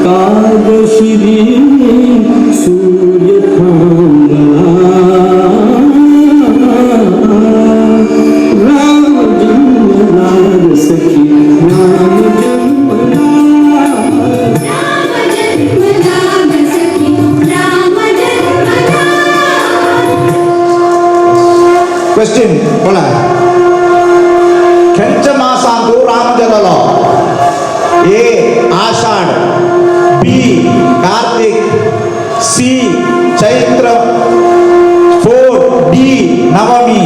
कागशिरी सूर्य थांबला. राम जन्मला ग सखी, राम जन्मला. राम जन्मला ग सखी, राम जन्मला. क्वेश्चन बोला, खंयच्या मासांतु राम जल्मलो? ए आषाढ, बी कार्तिक, सी चैत्र, फोर डी नवमी.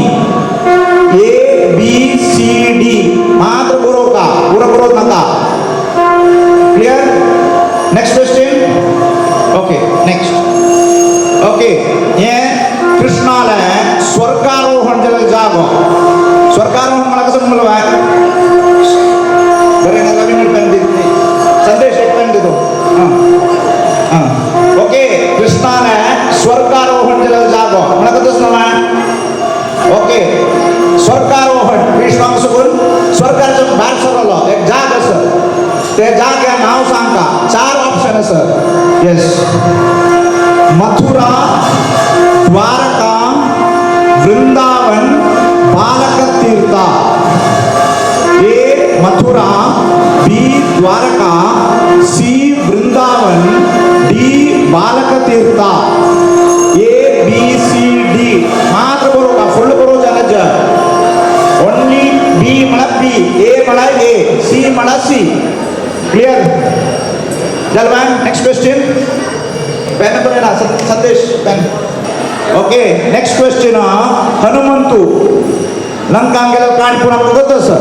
ए, बी, सी, डी मात्र बरोवका, पुरो बरोवं नाका. Clear? Next question. Okay, next. Okay, हे कृष्णाले स्वर्गारोहण जाल्यार जागो. स्वर्गारोहण म्हळ्यार कसं म्हणलं? बरें, नवीन पेन दी संदेश, एक पेन दितो. हां हां ओके, कृष्णाने स्वर्गारोहण जाल्यार जागो म्हळ्यार कसं ना? ओके, स्वर्गारोहण, कृष्ण कसं करून स्वर्गाच्या भायर सरलो, एक जाग आसा, ते जाग्या नांव सांगता. चार ऑप्शन आसा. येस, मथुरा, द्वारका, वृंदावन, बालक तीर्थ. ए मथुरा, बी द्वारका, सी वृंदावन, डी बालक तीर्थ. ए, बी, सी, डी मात्र बरोबर का? फुल बरोबर जाण्याचं. ओनली बी म्हणा बी, ए म्हणा ए, सी म्हणा सी. क्लिअर जालें? Next question. पेन बरं ना Sandesh, pen. Okay, next question. Hanumanthu लंकां गेल्यार काणी पुरा गोत आसा.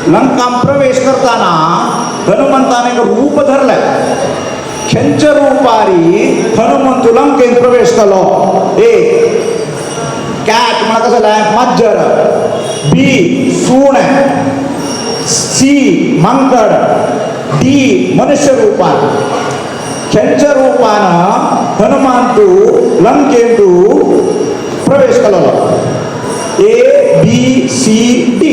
लंकां प्रवेश करताना हनुमंतान एक रूप धरलें. खंयच्या रुपारी हनुमंतु लंकेन प्रवेश केलो? ए कॅट म्हणा कसं जालें, माजर, बी सुणें, सी मांकड, डी मनुष्य रूपान. खंयच्या रूपान हनुमंतु लंकेंतु प्रवेश केलो? A, B, C, D.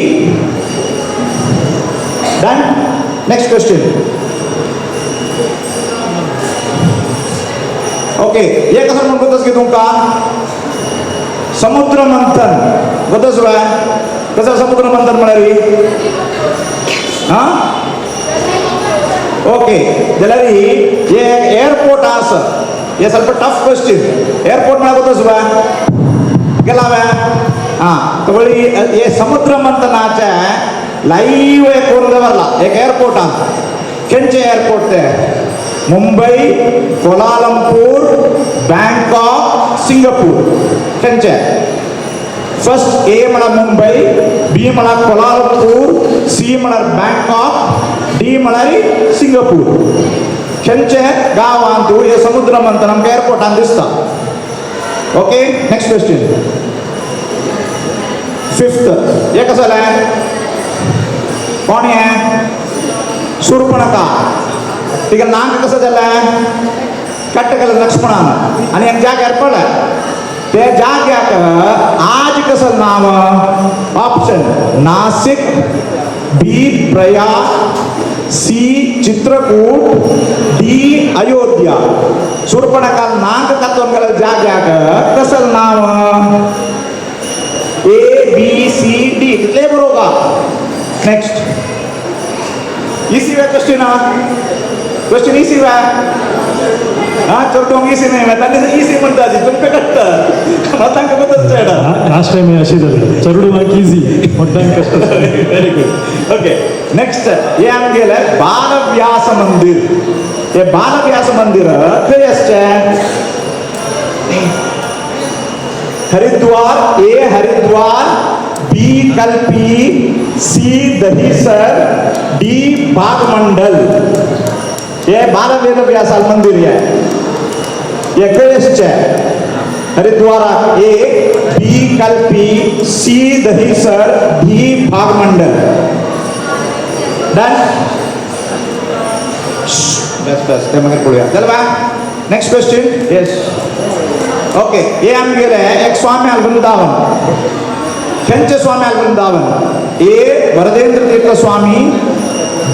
Done. Next question. Okay, हे कसं म्हणून गोतस की तुमका समुद्र मंथन गोतस. कसं समुद्र मंथन म्हळ्यार? हा, ओके, जाल्यार हे एअरपोर्ट आसा. हे ಸ್ವಲ್ಪ टफ क्वेश्चन. एअरपोर्ट म्हळ्यार गोतस गेला? हा, तवळी हे समुद्र मंथनाचे लाईव्ह एक करून दवरला एक एअरपोर्टान. खंयचे एअरपोर्ट ते? Mumbai, Kuala Lumpur, Bangkok, Singapore. खंयचे? फर्स्ट ए म्हळ्यार मुंबई, बी म्हळ्यार कोलालमपूर, सी म्हळ्यार बँकॉक, डी म्हळ्यार सिंगापूर. खंयचे गांवांत हे समुद्र मंथन आमकां एअरपोर्टान दिसता? Okay, next question, fifth. हे कसं जालें? कोण हे? शूर्पणखा. तिका नाक कसं जालें? कट्ट केलं लक्ष्मणान आनी एक जाग्यार पडलें. ते जाग्याक आज कसं नाव? ऑप्शन नासिक, बी प्रयाग, सी चित्रकूट, डी अयोध्या. शूर्पणखा नाक कत्तून गेल्या जाग्याक कसं नाव? ए, बी, सी, डी कितले बरोबर का? नेक्स्ट. इसी वे क्वेश्चन, क्वेश्चन इसी वे. हा, चोरटोंग इसी नाही, तांणी इसी म्हणटा, तुमकां कळटा, म्हाका तांकां गोतच चेडा. लास्ट टाइम अशी जालें, चेडवांक इजी, मोठ्यांक कष्ट. Very good. Okay, next. हे आमगेले बालव्यास मंदिर. हे बालव्यास मंदिर खंय आसचें? हरिद्वार, ए हरिद्वार, बी कल्पी, सी दहीसर, डी भागमंडल. हे बालवेदव्यास मंदिर हे हे खंय आसचें? हरिद्वाराक. ए, बी Kalpi, C Dahisar, D भागमंडल. Done. बस बस, ते मागीर पळोवया. चल बा, नेक्स्ट क्वेश्चन. येस, ओके, हे आमगेले एक स्वामी आल वृंदावन. खंयचे स्वामी आल वृंदावन? ए वरदेंद्र तीर्थ स्वामी,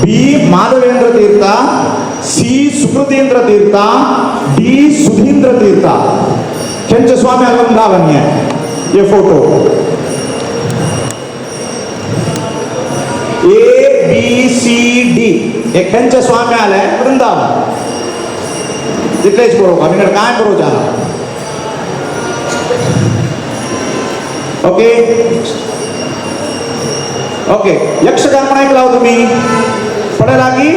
बी माधवेंद्र तीर्थ, Sukrutendra Tirtha, D Sudhindra Tirtha. Khencha Swami Vrindavan है ये photo. A B C D हे खंयच्या स्वामी आले वृंदावन. तितलेच बरोवप आमी काय बरोवचें आहा. ओके ओके यक्षगान म्हण ऐकला हो तुम्ही? पळयला की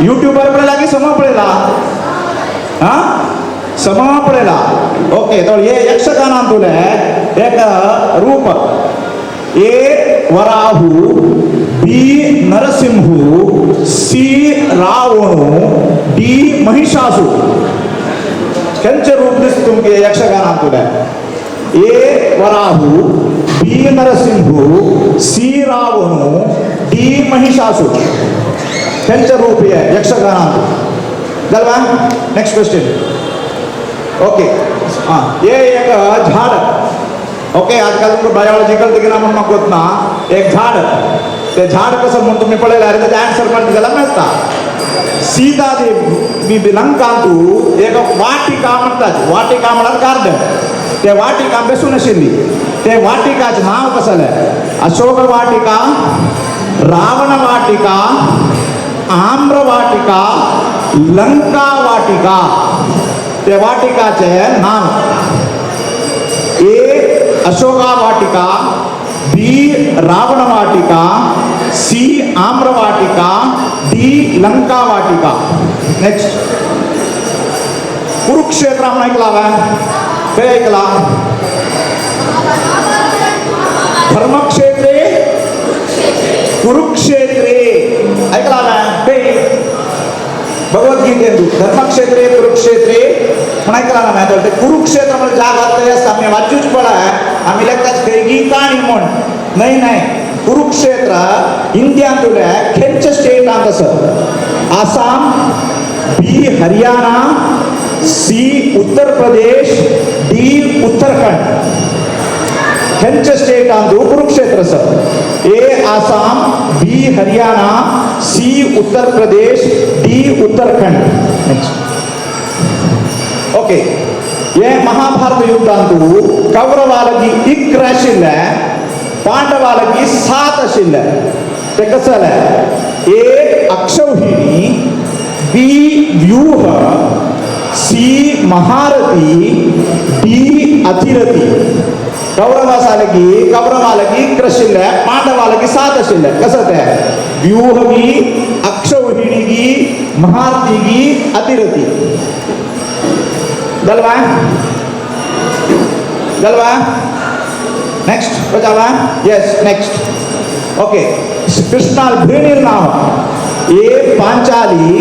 युट्यूबार पळयला की समा पळयला? हा समा पळयला. ओके तर हे यक्षगानांतुले एक रूप A Varahu, B Narasimhu, C Ravanu, D Mahishasur. खंयचें रूप दिसता तुमकां यक्षगानांतुले? A Varahu, B Narasimhu, C Ravanu, D Mahishasur. खंयचें रूप हे यक्षगानांत? जालें. Next question. Okay हां हे एक झाड. ओके आजकाल तुमकां बायोलॉजिकल दिना म्हण म्हाका गोत ना. एक झाड, ते झाड कसं म्हूण तुमी पळयल्यार तेजें आन्सर म्हणटा जाल्यार मेळटा. सीता देवी लंकांतू एक वाटिका म्हणटात. वाटिका म्हळ्यार गार्डन. ते वाटिका बेसून आशिल्ली. ते वाटिकाचें नांव कसलें? अशोक वाटिका, रावण वाटिका, आम्र वाटिका, लंका वाटिका. ते वाटिकाचें नांव. A Ashoka Vatika, B Ravana Vatika, C Amra Vatika, D Lanka Vatika. Next. Kurukshetra म्हण ऐकला काय? खंय ऐकला? धर्मक्षेत्रे कुरुक्षेत्रे ऐकला काय? खंय? भगवद्गीतेंतु धर्मक्षेत्रे कुरुक्षेत्रे म्हण ऐकला ना? ते कुरुक्षेत्र म्हणजे जागा थंय आसता. आमी वाचूच पळय आमी लेखतात खंय गीता म्हण. न्हय न्हय, कुरुक्षेत्र इंडियांतुले खंयच्या स्टेटांत आसा? Assam, B Haryana, C Uttar Pradesh, D Uttarakhand. खंयच्या स्टेटांतु कुरुक्षेत्र आसा? A Assam, B Haryana, C Uttar Pradesh, D Uttarakhand. Next. Okay हे महाभारत युद्धांतु कौरवालगी 11 आशिल्ले, पांडवालगी 7 आशिल्ले. ते कसं जालें? ए अक्षौहिणी, बी व्यूह, सी महारथी, डी अतिरथी. कौरवास आले की कौरवालगी 11 आशिल्ले, पांडवालगी 7 आशिल्ले. कसं ते? व्यूहगी, अक्षौहिणीगी, महारथीगी, अतिरथी. जालें? जालें? नेक्स्ट वचावा? Yes next. Okay Krishna भयणीर now A Panchali,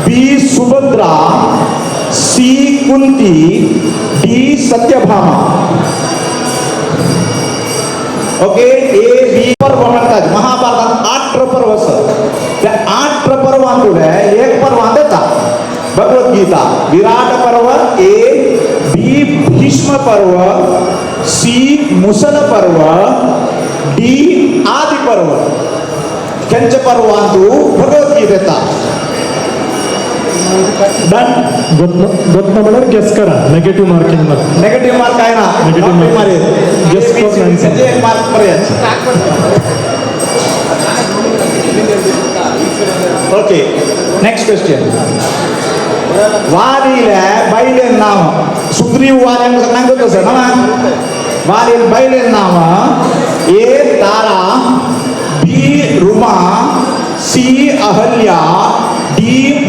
B Subhadra, C Kunti, D Satyabhama. Okay A B पर्व म्हणतात महाभारतात 8 पर्व आसत. त्या 8 पर्वांतुले एक पर्वांत येता भगवद्गीता. विराट पर्व ए, बी भीष्म पर्व, सी मुसल पर्व, डी आदि पर्व. खंयच्या पर्वांतु भगवद्गीता येता? डन. ಗೊತ್ತ म्हळ्यार गेस करा. नेगेटिव्ह मार्किंग ना. नेगेटिव्ह मार्क आहे ना? Negative mark. Guess for answer. एक मार्क पर्यंत. Okay next question. वालीले बैलेन नाव. सुग्रीव वाली आमकां सगळ्यांक गोत आसा ना? वालील बैलेन नाव. A Tara, B Ruma, C Ahalya, D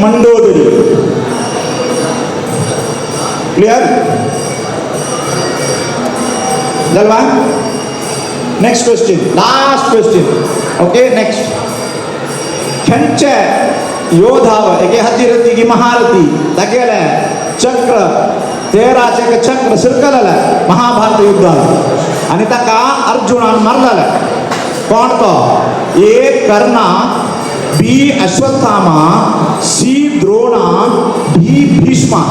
Mandodari. Clear? जालें? Next question, last question. Okay next. खंयचे योधाव एके हतिरथी की महारथी तागेले चक्र तेराचे एक चक्र शिरकलेलें महाभारत युद्धान आनी ताका अर्जुनान मारलेलें. कोण तो? A Karna, B Ashwatthama, C Drona, D Bhishma.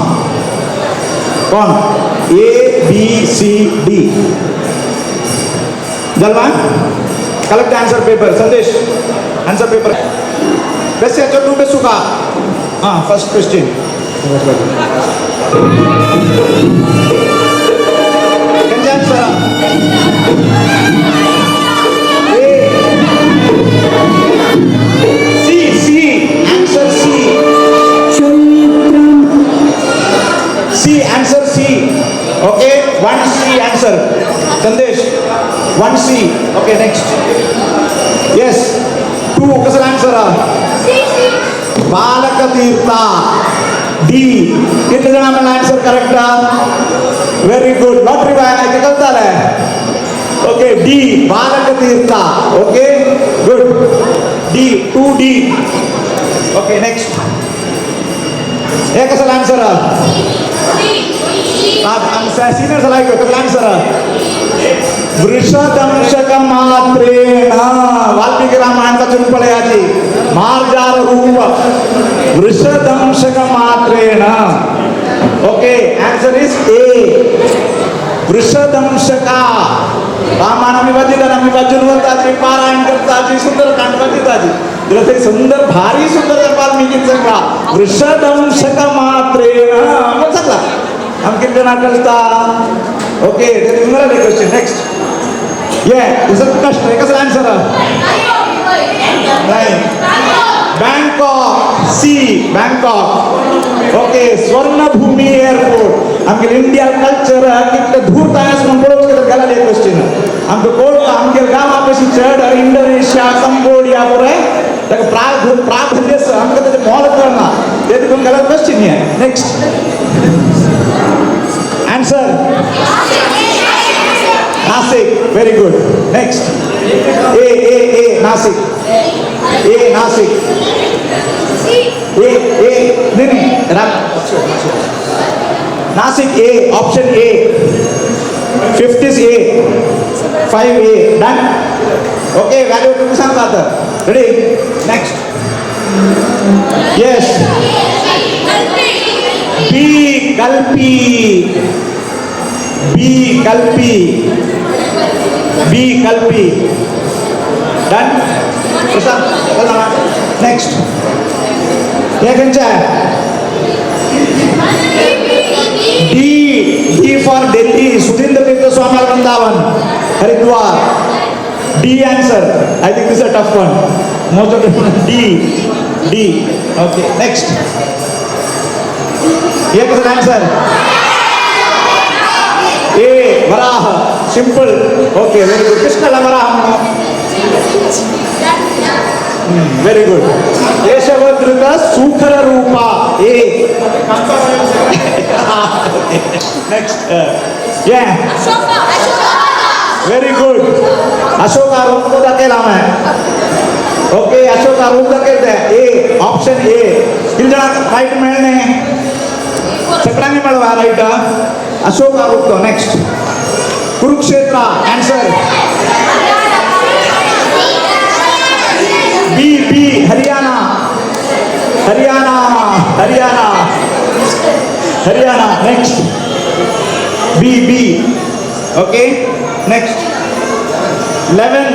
कोण? A B C D. जालें? Collect answer paper. Sandesh answer paper. बेस याचो तूं बेसू का? First question. खंयचे answer? A, C, C, answer C. C, answer C. Okay, one C answer. Sandesh, one C. Okay, next. Yes, two. कसं answer? Balaka Tirtha D. कितले जण आम्हाला answer correct? Very good. Lottery bye काय कळताले? Okay, D, Balaka Tirtha. Okay, good. D, two D. Okay, next. हे कसं answer? Senior सलाह कसं answer? वृषदंशक मात्रेण. Valmiki Ramayana चुंपळयाची मार्जार रूप वृषदंशक मात्रेण. Okay, answer is A, वृषदंशका. Ramayana आम्ही वाचितात, आम्ही वाचून वताची, पारायण करताची, सुंदरकांड वाचिताची. तुला ते सुंदर भारी सुंदर वाल्मिकी सगळा वृषदंशक मात्रेण सगळा आम किती कळता. ओके, ते सुंदर क्वेश्चन. नेक्स्ट. ये this is कष्ट. कसं आन्सर? नाही, Bangkok, C, Bangkok. Okay, Swarnabhoomi airport. आमगे इंडिया कल्चर कितले दूर तयास म्हणून पळोवंक कितें गेला क्वेश्चन. आमकां कोण आमगे गांवा पशी चड इंडोनेशिया, कंबोडिया पुराय ताका प्राग प्राग देश आमकां तेजें मोल कळना ते तितून गेल्यार क्वेश्चन हे. Next answer. Nashik, very good. Next. A, A, A, Nashik, A, Nashik, A, A. नाही नाही, Nashik, A, option A. Fifth is A, five A. Done. Okay, value तुम्ही सांगा आता. Ready, next. Yes, B, Kalpi, B, Kalpi, B, Kalpi. Done. Prashant. Next. हे खंयचे आहे? D, D for Delhi, Sudhindra Tirtha Swami Vrindavan, Haridwar. D answer. I think this a tough one. Most of D, D. Okay, next. हे कसं answer? A, Varaha. Simple. Okay, very good. कृष्णाला वराह म्हणून. Very good. केशवधृत सूकर रूपा, A. Next. ये very good. Ashoka रूप को दाखयला हांवें. ओके, अशोका रूप दाखयता. A, option A. कितले जाणांक रायट मेळ्ळें? सगळ्यांनी मेळ्ळो रायट अशोका रूप तो. Next, Kurukshetra answer. B, B, Haryana, Haryana, Haryana, Haryana. Next. B, B. Okay, next. 11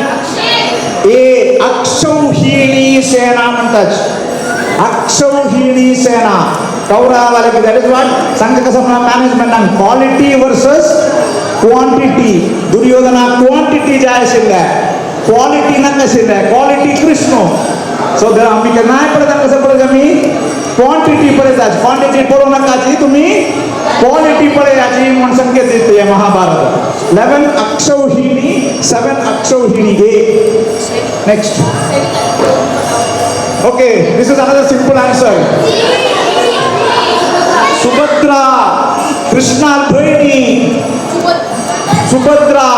A, Akshauhini सेना म्हणतात. अक्षौहिणी सेना कौरवाले. That is what संघ कसं management and quality versus quantity. Duryodhana quantity जाय आशिल्लें, क्वालिटी नाका आशिल्लें. क्वालिटी कृष्ण. सो जर आमी केन्नाय पळयता कसं पळयता आमी क्वांटिटी पळयता. क्वांटिटी पळोवं नाकाची, तुमी क्वालिटी पळयाची म्हूण संकेत दिता हे Mahabharata. 11 Akshauhini, seven Akshauhini, A. Next. Okay, this is another simple answer. Subhadra, Krishna भयणी Subhadra.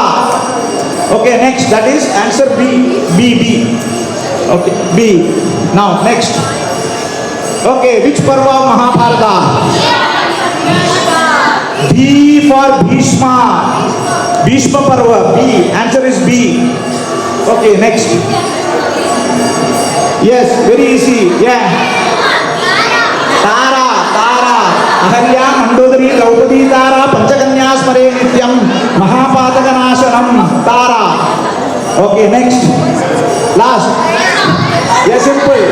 Okay, next. That is answer B, B, B. Okay, B. Now next. Okay, which Parva of Mahabharata? B for Bhishma. Bhishma Parva, B. Answer is B. Okay, next. Yes, very easy. Yeah. Tara, Tara. Ahalya, Mandodari, Draupadi, Tara, Panchakanya Smare Nityam, Mahapatakanasanam, Tara. Okay, next. Last. Yes, simple.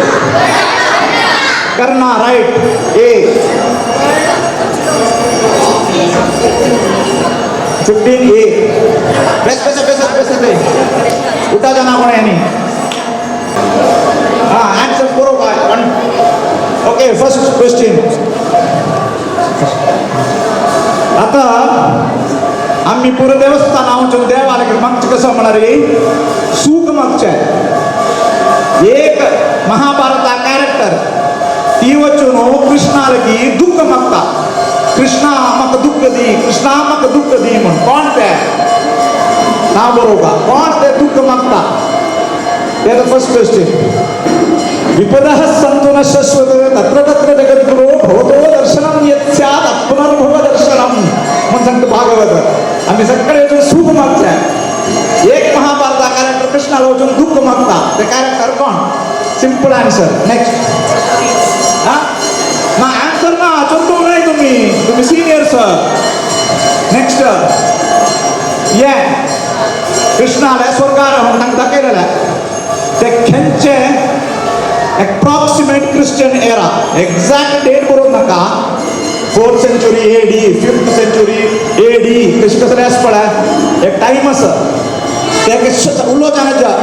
Karna right. A 15 A. बेस बेस बेस बेस ते उठा जाना कोण यांनी. हां answer पुरो काय पण. Okay first question. आता आम्ही पुरं देवस्थान आमच्या देवाला की मागचे कसं म्हणणार सूख मागचे एक महाभारता कॅरेक्टर ती वचून कृष्णाला की दुःख मागता, कृष्णा म्हाका दुःख दी, कृष्णा म्हाका दुःख दी म्हण. कोण ते ना बरोबर कोण ते दुःख मागता? ते फर्स्ट क्वेश्चन. विपदः सन्तु न शश्वत तत्र तत्र जगद्गुरो भवतो दर्शनं यत् स्यात् पुनर्भव दर्शनं म्हणून सांगतो भागवत. आम्ही सगळे वचून सुख मागचे. एक महाभारता कॅरेक्टर कृष्णाला वचून दुःख मागता ते कॅरेक्टर कोण? Simple answer. Next. हा ना आन्सर ना चोरतो नाही तुम्ही, तुम्ही सिनियर सर. नेक्स्ट. ये कृष्णाला स्वर्गारोहण तांकां दाखयलेलें ते खेंचे approximate Christian era, exact date बरोवंक नाका, 4th century AD, 5th century AD कशें कसलें आसा पळय एक टायम आसा ते उलोवचें.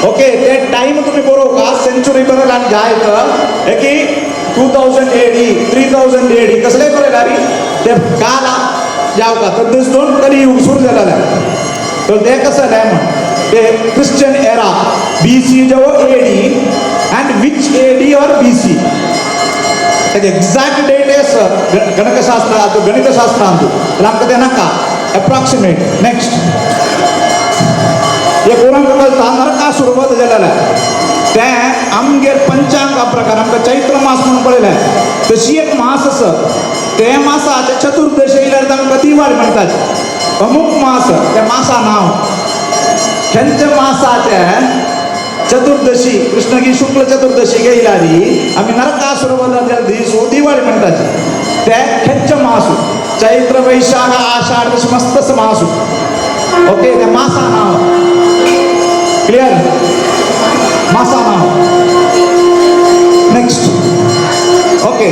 ओके ते टायम तुमी बरोवका सेंचुरी बरयला आनी जायत की 2000 AD 3000 AD कसलें बरयला रे ते काल जावका तर दीस दोन कलियुग सुरू जालेलें. तर ते कसं जालें म्हण ते क्रिश्चन एरा BC जवळ AD and which AD or BC ताका एक्झॅक्ट डेट एस गणकशास्त्र गणितशास्त्र अंतू आमकां तें नाका एप्रॉक्सिमेट. नेक्स्ट. एक उरांक कळटा नरकासूर वध जालेलें तें आमगेर पंचांगा प्रकार आमकां चैत्र मास म्हणून पळयलें तशी एक मास आसा ते मासाचे चतुर्दशी येयल्यार तांकां दिवाळी म्हणटात. अमूक मास त्या मासा नांव खंयच्या मासाचे चतुर्दशी कृष्णगी शुक्ल चतुर्दशी गेयल्यारी आमी नरकासूर वध दीस हो दिवाळी म्हणटात. ते खंयच्या मासू चैत्र वैशाख आषाढ तशें मस्त मासू. ओके ते मासा नांव क्लियर मासा नांव. नेक्स्ट. ओके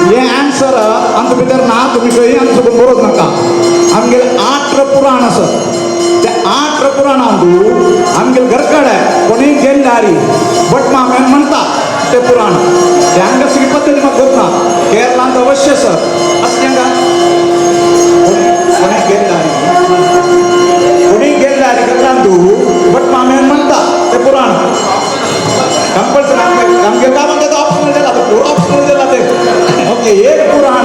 हे आन्सर आमचे भितर ना तुमी खंय आन्सर बरोवंक नाका. आमगेले 8 पुराण आसा ते 8 पुराणांतू आमगेले घरकडे कोणीय गेल्ल्यारी भट मामेन म्हणटा ते पुराण ते हांगा सगळी पद्दती म्हाका गोत ना. केरळांत अवश्य सर अशें तांकां कोणीय गेल्ल्यारी कोणीय गेल्ल्यारी केरळांतू भट मामेन म्हणटा ते पुराण कंपल्सरी. आमगेर काय म्हणटा ते ऑप्शनल जाला ते पुरो ऑप्शनल जाला ते. ओके एक पुराण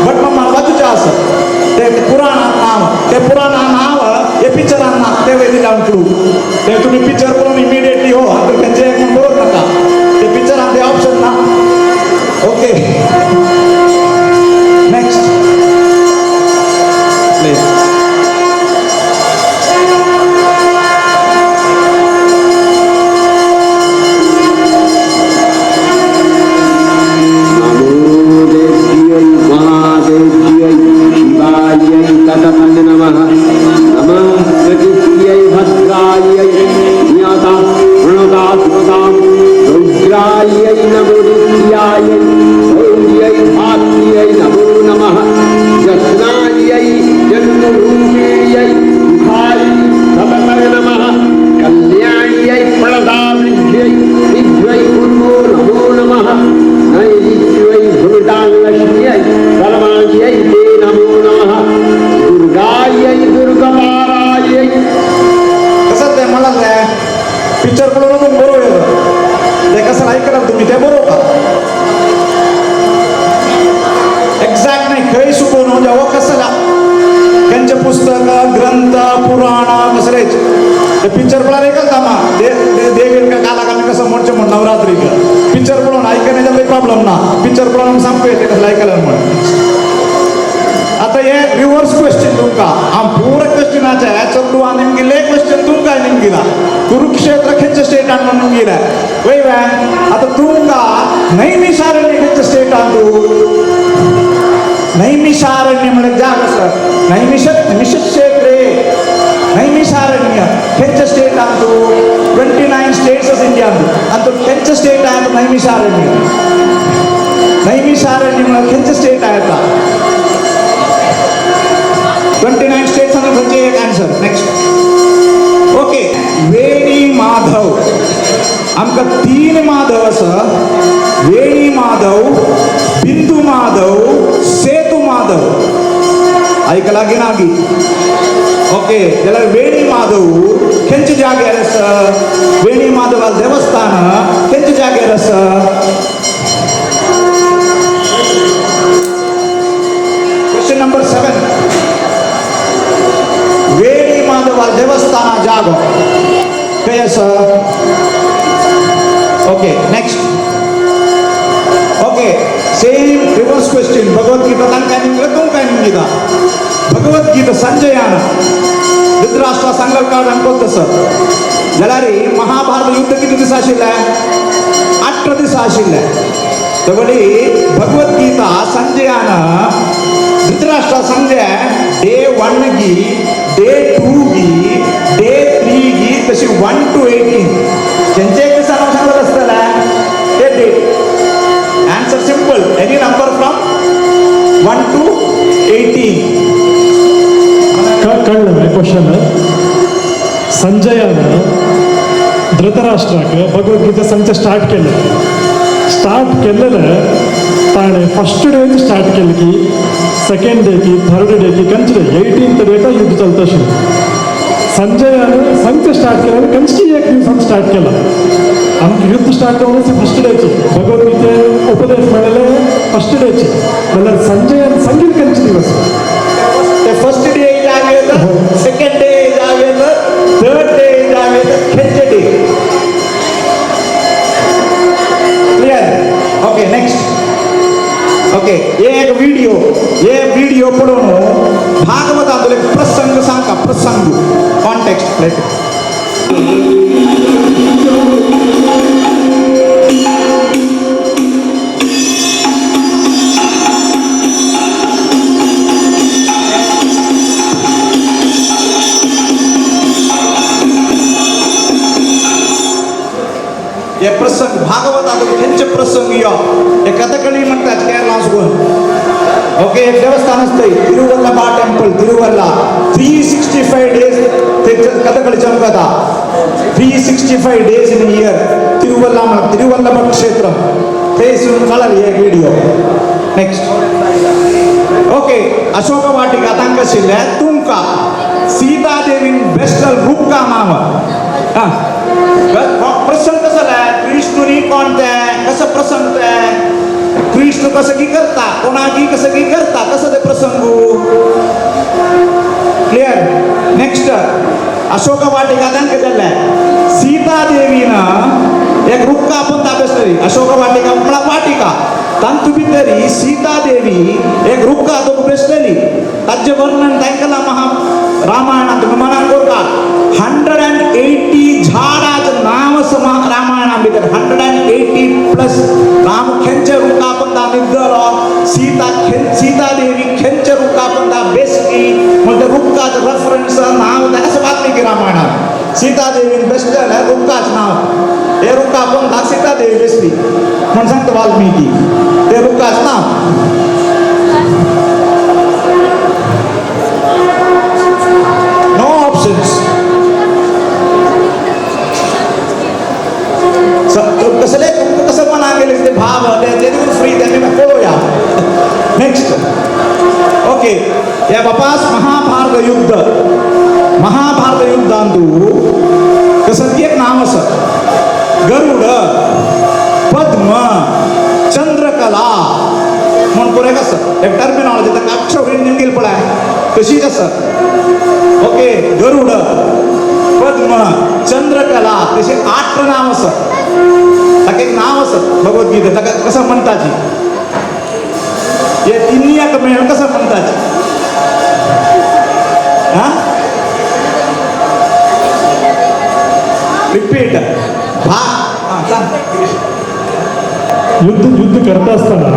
भट मामा बाजूचें आसा ते पुराणा नांव ते पुराणा नांव हे पिक्चरान ना ते वयले लावन क्लू ते तुमी पिक्चर पळोवन इमिडिएटली हो आतां खंयचें एक म्हूण बरोवंक नाका ते पिक्चरान ते ऑप्शन ना. Okay next. Play. नमो देव्यै महादेव्यै शिवायै ततः नमः. नमः प्रकृत्यै भद्रायै ज्ञाता प्रणतात्मतां रौद्रायै नमो नित्यायै गौर्यै धात्र्यै नमो नमः. जस्नायै जन्मरूपिण्यै मुखायै सतत नमः. कल्याण्यै प्रणतावृद्ध्यै सिद्ध्यै कुर्मो नमो नमः. नैऋत्यै भूताङ्गश्रियै परमायै ते नमो नमः. दुर्गायै दुर्गपारायै. कसं ते मला ते पिक्चर पळोवन तुमकां बरोवं येता ते कसं आयकलां तुमी ते बरोवपा एक्झॅक्ट नाही खंय सुकोवन जेव्हा कसं खंयचें पुस्तक ग्रंथ पुराण कसलेच ते पिक्चर पळोवन ऐकलता मा देवीर कालाक आमी कसं म्हणचें म्हण नवरात्रीक पिक्चर पळोवन आयकना जाल्यार प्रॉब्लम ना पिक्चर पळोवन सांगपा येता कसलें आयकलें म्हण. आतां हे रिवर्स क्वेश्चन तुमकां हांव पुरो क्वेश्चनाचे चेडवान निमगिल्ले क्वेश्चन तुमकां निमगिला कुरुक्षेत्र खंयच्या स्टेटान म्हणून निमगिलें वय वे. आतां तुमकां नैमिषारण्य खंयच्या स्टेटान तूं नैमिषारण्य म्हळ्यार जाग आसा नैमिष नैमिषक्षेत्रे नैमिषारण्य खंयच्या स्टेटान तूं 29 स्टेट्स आसा इंडियान आनी तो खंयचे स्टेट आहा तो नैमिषारण्य. नैमिषारण्य म्हळ्यार खंयचे स्टेट आहा? 29 स्टेट्स आनी खंयचे एक answer. Next. Okay, Veni Madhav. आमकां 3 माधव आसा. वेणी माधव, बिंदू माधव, सेतू माधव. ऐकला की ना की? ओके, जाल्यार वेणी माधव खंयच्या जाग्यार आसा? वेणी माधव देवस्थान खंयच्या जाग्यार आसा? Question number 7. Veni Madhav देवस्थान जागो खंय आसा? Okay, next. Okay, same reverse question. Bhagavad Gita तांकां निमगिता, तुमकां निमगिता. भगवद्गीता संजयान धृतराष्ट्र सांगल कार्ड आमकां तसं. जाल्यार महाभारत युद्ध किती दिसा आशिल्लें? 18 दिसा आशिल्लें. तबडी भगवद्गीता संजयान धृतराष्ट्र संजय डे 1 गी, डे 2 गी, डे 3 गी, तशी 1 to 18 खंयचे एक दिसा हांव सांगत आसतलें ते date. Answer simple, any number from 1 to 18. कळ्ळें क्वशन? संजयान धृतराष्ट्राक भगवद्गीता संच स्टार्ट केलें. स्टार्ट केलेले ताणें फर्स्ट डे स्टार्ट केलें की सेकेंड डे की थर्ड डे की कंच डे 18th डेटा युद्ध चलता शुरू. संजयान संच स्टार्ट केलं कंची एक दिवसान स्टार्ट केला. आमकां युद्ध स्टार्ट जावन फर्स्ट डेची भगवद्गीते उपदेश मेळ्ळे फर्स्ट डेची. जाल्यार संजयान संगीत कंच दिवस ते फर्स्ट डे जागेत, सेकंड डे जागेत, थर्ड डे जागेत, खंयचे day? Clear? Okay, next. Okay, एक व्हिडिओ, हे व्हिडिओ पळोवन भागवतांतलो एक प्रसंग सांगता. प्रसंग कॉन्टेक्स्ट लायक. हे प्रसंग भागवतांतलो खंयचे प्रसंग यो हे कथकळी म्हणतात केरला सुगून. ओके, एक देवस्थान असतंय तिरुवल्लभा टेम्पल, तिरुवल्ला. 365 डेज ते कथकळी चमकता. 365 डेज इन इयर तिरुवल्ला म्हणा तिरुवल्लभ क्षेत्र थंयसून कळ्ळें एक video. Next. Okay, Ashok Vatika तांकां आशिल्लें. तुमकां सीतादेवीन बेस्टल रुपका नाम हां प्रसंग कसं जाय? कृष्णुनी कोण ते कसं प्रसंग ते कृष्ण कसं की करता, कोणाकी कसं की करता, कसं ते प्रसंग? क्लियर? नेक्स्ट. अशोक वाटिका तांकां जाल्लें सीतादेवीन एक रुक्का आपण तापेसतली. अशोक वाटिका म्हळ्यार वाटिका तांतू भितरी सीतादेवी एक रुक्का तो बेसलेली. ताजें वर्णन तांकां महा रामायणांत तुमी मनान करता. 180 झाडाचं नाव समा रामायणा भितर. 180 प्लस. राम खंयच्या रुखा पंदा निद्दलो, सीता सीतादेवी खंयच्या रुखा पंदा बेसली म्हणजे रुखाचं रेफरन्स नाव असं वाल्मीकी रामायणात. सीतादेवीन बेसलेलें रुखाचं नाव, हे रुखा पंदा सीतादेवी बेसली म्हण सांगता वाल्मीकी, ते रुखाचं नाव. No options. कसले तुमकां कसं मनाक गेले ते भाव ते देखून फ्री ते आमी पळोवया. नेक्स्ट. ओके, ह्या बापास महाभारत युद्ध. महाभारत युद्धांतू कसं एक नाव आसा गरुड, पद्म, चंद्रकला म्हण पुरेक आसा. एक टर्मिनॉलॉजी ताका अक्षर निमगेल पळय तशीच आसा. ओके, गरुड, पद्म, चंद्रकला तशें 8 नाव आसा. ताका एक नाव आसा भगवद्गीते ताका कसं म्हणटाची हे तिन्ही एक मेळ कसं म्हणटाची? हा रिपीट भा. हां सांग. युद्ध युद्ध करता असताना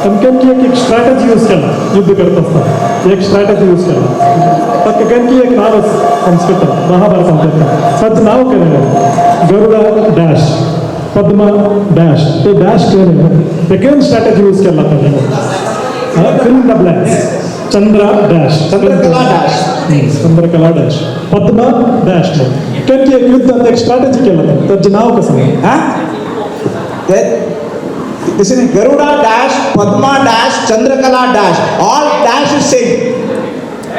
अमक्यान एक स्ट्रॅटजी यूज केला युद्ध करत असताना, एक स्ट्रॅटजी यूज केला. ताका कंकी एक नाव संस्कृत महाभारतांत, ताचें नाव केलें गरुडा डॅश पद्मा डॅश, ते डॅश केलें ते केन स्ट्रॅटजी यूज केला ताणें. Fill in the blanks. Chandra dash, Chandrakala dash, Chandrakala dash, Padma dash. कंकी एक युद्धात एक स्ट्रॅटजी केला ताचें नाव कसं? हा, this is Garuda dash Padma dash Chandrakala dash, all dash is same,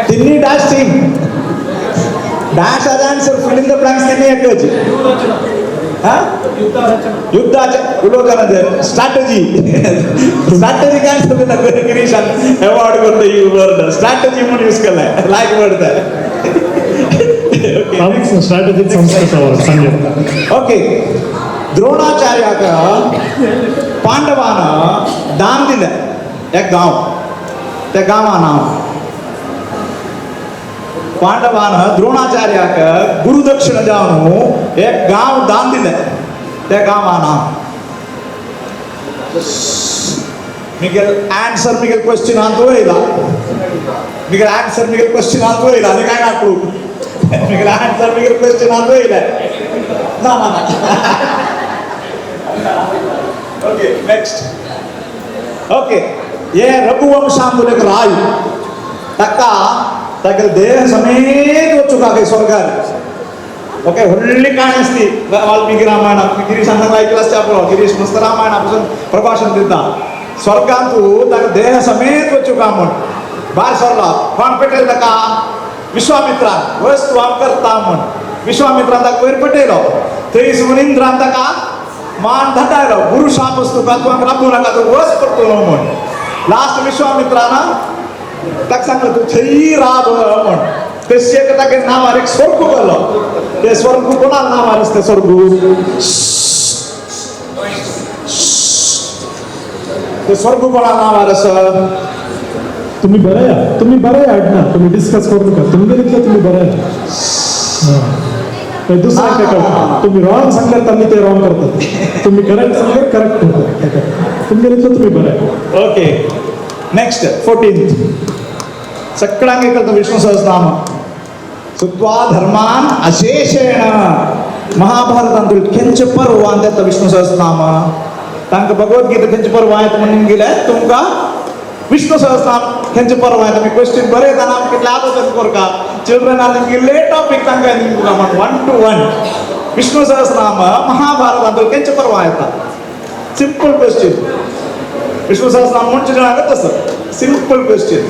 तिन्ही dash same. Dash as answer fill in the blanks तिन्ही एकच. हा, युद्धाच्या उलोकाना स्ट्रॅटजी, स्ट्रॅटजी काय आन्सर दिला गिरीशान अवॉर्ड करतो ही वर्ड स्ट्रॅटजी म्हणून यूज केलाय, लायक वर्ड. हांव स्ट्रॅटजी संस्कृत वर्ड सांगें. ओके, द्रोणाचार्याक पांडवान दान दिलें एक गांव, त्या गांवा नांव. पांडवान द्रोणाचार्याक गुरुदक्षिण जावन एक गांव दान दिलें, त्या गांवा नांव. मिगेल आन्सर मिगेल क्वेश्चन अंतू येयला, मिगेल आन्सर मिगेल क्वेश्चन अंतू येयला आनी काय ना क्लू. मिगेल आन्सर मिगेल क्वेश्चन अंतू येयला. ना ना ना. Okay next. Okay, ये रघुवंशांतुल एक राय तक्का ताका देह समेत वचुका स्वर्गार. ओके, व्हडली काणी आसली वाल्मिकी रामायण. गिरीश सांगला ऐकलं असते आपण, गिरीश मस्त रामायणापासून प्रभाषण दिता. स्वर्गांतु ताका देह समेत वचुका म्हण भायर सरलो. कोण पेटयलो ताका? विश्वामित्रान. वस्तू हांव करता म्हण विश्वामित्रान ताका वयर पेटयलो. थंय इंद्रान ताका मान धाडायलो, गुरु शाप तुका, तूं राबू नाका, तूं वच परतलो म्हण. लास्ट विश्वामित्रान ताका सांगलो तूं थंय राब म्हण. ते शेक तागे नांवार एक स्वर्ग केलो. ते स्वर्ग कोणा नांवार आसता स्वर्ग? ते स्वर्ग कोणा नांवार आसा? तुम्ही बरं या, तुम्ही बरं या ना, तुम्ही डिस्कस करू नका, तुमगे इतलं तुम्ही बरं या. दुसरा काय करता, तुम्ही रॉंग सांगल्यार त्यांनी ते रॉंग करतात, तुम्ही करेक्ट सांगल्यार करेक्ट होतात. तुमगे इतलं तुम्ही बरं आहे. ओके नेक्स्ट 14th सगळ्यांक कळतं विष्णु सहस्रनाम. सुत्वा धर्मान अशेषेण महाभारतांतुल खेंच पर्व अंत विष्णु सहस्रनाम. तांकां भगवद्गीता खेंच पर्व आयत म्हणून गेले तुमकां विष्णु सहस्रनाम खेंच पर्व आयत. आमी क्वेश्चन बरयतना आमी कितले आलोचन करका चिल्ड्रन निमगे टॉपिक तांकां निमगा म्हण 1 to 1. Vishnu Sahasranama महाभारतांतुल खेंच पर्व आयता? Simple question. Vishnu Sahasranama म्हणचे जाणां तसं simple question.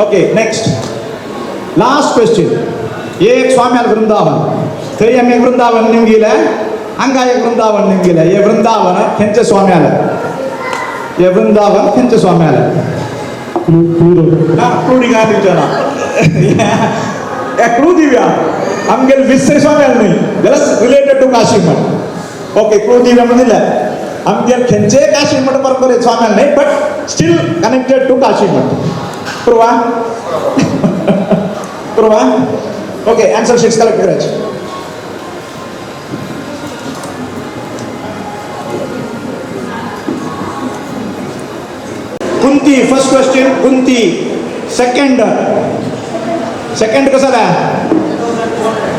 Okay next last question. एक स्वाम्याल वृंदावन, थंय आमी वृंदावन निमगिले, हांगा एक वृंदावन निमगिले. हे वृंदावन खंयचे स्वाम्याल? हे वृंदावन खंयचे स्वाम्याल? ना क्लू काय दिवचो ना, क्लू दिवया. आमगेले विसय स्वाम्याल न्हय जाल्यार रिलेटेड टू काशी मठ. ओके क्लू दिवया म्हणून दिले. आमगेले खंयचे काशी मठ परंपरेत स्वाम्याल न्हय, but still connected to Kashi Math. Purwa Purwa. Okay answer sheets collect करायचे. Kunti first question. Kunti second. Second कसं आहे?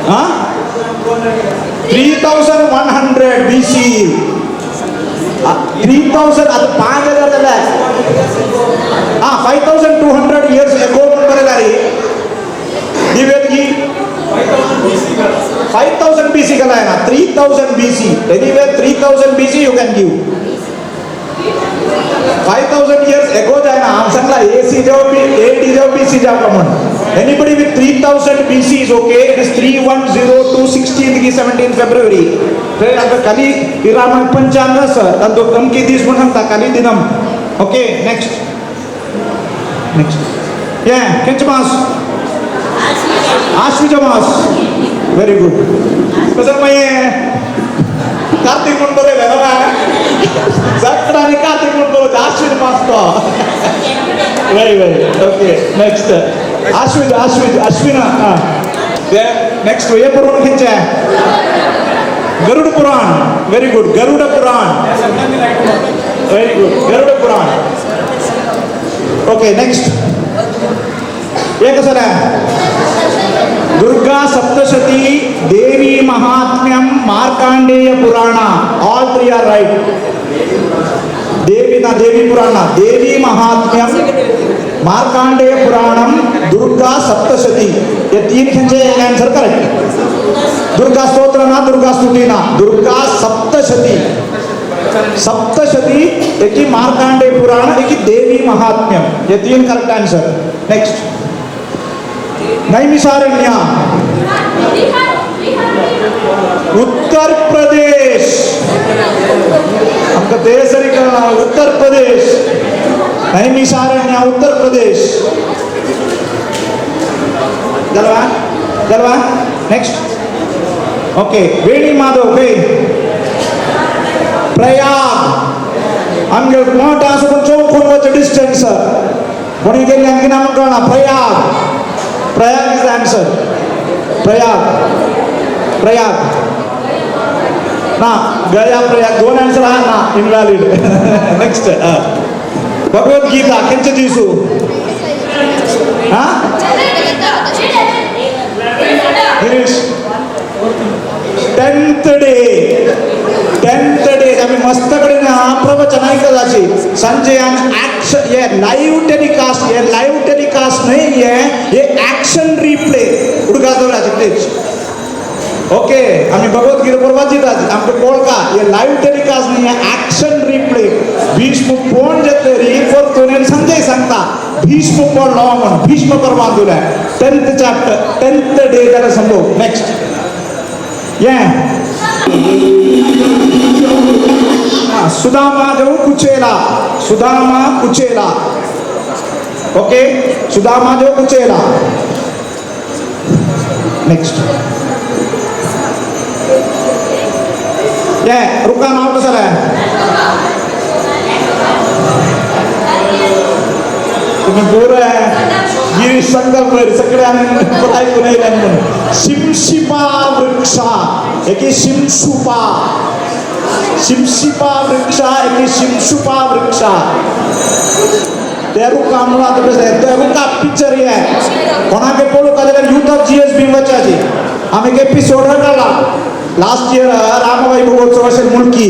हा 3100 BC. 3000 आता 5000 झालं. हा 5200 इयर्स एगो म्हणून बरयला रे दिव्यगी. 5000 BC कला आहे ना, 3000 BC. Anyway 3000 BC you can give. 5000 years ago जाय ना आम सांगला AC जाव बी AD जाव BC जाव का म्हण. Anybody with 3000 BC is okay. It is 3102 16 की 17 February. थंय आतां खाली रामायण पंचांग आसा तांचो अमकी दीस म्हूण सांगता खाली दिनम. ओके नेक्स्ट नेक्स्ट हे खंयचो मास? आश्विज मास. Very good. कसं मागीर कार्तीक म्हूण बरयलें ना, सगळ्यांनी कार्तीक म्हूण बरोवचें. आश्विन मास तो. Very very okay next. Ashwin Ashwin Ashwin. हां नेक्स्ट हे पुराण खंयचें? Garuda Purana. Very good. Garuda Purana. Very good. Garuda Purana. Okay next हे कसं आहे? Durga Saptashati, Devi Mahatmyam, Markandeya Purana, all three are right. Devi ना Devi Purana, Devi Mahatmyam, Markandeya Puranam, Durga Saptashati, हे तीन खंचे एक answer correct. Durga स्तोत्र ना, दुर्गा स्तुती ना, दुर्गा सप्तशती. सप्तशती एकी मार्कांडेय पुराण, एकी देवी महात्म्यम, हे तीन correct answer. Next Naimisharanya, Uttar Pradesh. आमकां ते सरी कळना. उत्तर प्रदेश, नैमिषारण्य उत्तर प्रदेश. जालवा जालवा. नेक्स्ट ओके वेणी माधव खंय? प्रयाग. आमगे मोठो आसा पूण चौकून वचचे डिस्टन्स कोणी गेल्ले आणखी आमकां कळना. Prayag, Prayag is the answer. Prayag, Prayag ना, गया प्रयाग दोन आन्सर आहा ना, इनव्हॅलिड. नेक्स्ट भगवद्गीता खंयचे दिसू? हा Girish, 10th day. 10th day आम्ही मस्त कडेन प्रवचन ऐकत संजयान ऍक्शन, हे लाईव्ह टेलिकास्ट, हे लाईव्ह टेलिकास्ट नाही आहे, हे ऍक्शन रिप्ले उडका दवराचे तेच. ओके आम्ही भगवद्गीता बरोबर वाचितात, आमकां कळका हे लाईव्ह टेलिकास्ट नाही आहे, ऍक्शन रिप्ले. भीष्म कोण जातले री परतून संजय सांगता भीष्म पडलो म्हणून, भीष्म पर्वान दिलाय 10th chapter 10th day त्याला समजो. नेक्स्ट ये सुदामा देव कुचेला, सुदामा कुचेला. ओके सुदामा देव कुचेला. नेक्स्ट ये रुका नाव कसं आहे? तुम्ही पोरं आहे गिरीश संकल्प सगळे ऐकून येईल म्हणून. शिमशिपा वृक्षा एकी शिमशुपा, शिमशिपा वृक्षा एकी शिमशुपा वृक्षा. ते रुका म्हणून आतां कसं ते रुका पिक्चर हे कोणाक पळोवंक जाल्यार युथ ऑफ GSB वचाची. आमी एक एपिसोड काडला लास्ट इयर रामवैभवोत्सव अशें मुलकी,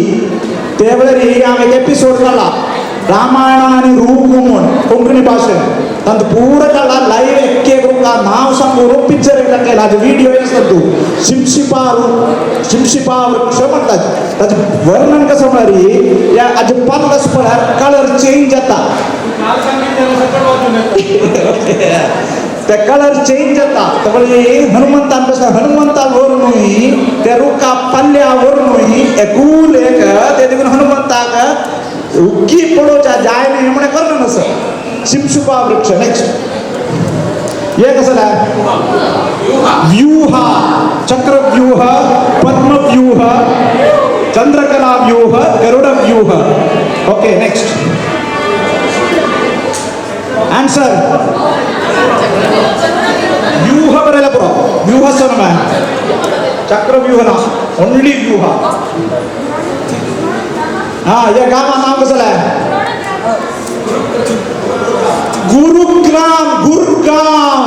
ते वेळार आमी एक एपिसोड काडला रामायण आनी रूप म्हूण कोंकणी भाशेन, तांकां पुरो काडला लायव्ह एक एक रुका नांव सांगून पिक्चर एकदा केला, हाजे व्हिडिओ आसता तूं. शिमशिपा रूप, शिमशिपा वृक्ष म्हणटात, ताचें वर्णन कसं म्हळ्यार ह्या हाजे पार्लस पळयार कलर चेंज जाता, ते कलर चेंज जाता. म्हणजे हनुमंतान कसं हनुमंता वरुनूय त्या रुका पल्ल्या वरुनूय एकूल एक ते देखून हनुमंताक उग्गी पळोवच्या जाय न्ही म्हणे वर्णन आसा. शिमशुपा वृक्ष. नेक्स्ट हे कसं आहे? व्यूह, चक्रव्यूह, पद्मव्यूह, चंद्रकला व्यूह, गरुड व्यूह. ओके नेक्स्ट आन्सर व्यूह बरयला पुरो, व्यूह सर चक्रव्यूह ना, ओनली व्यूह. हा या गावा नाव कसं आहे? गुरुग्राम, गुरगांव.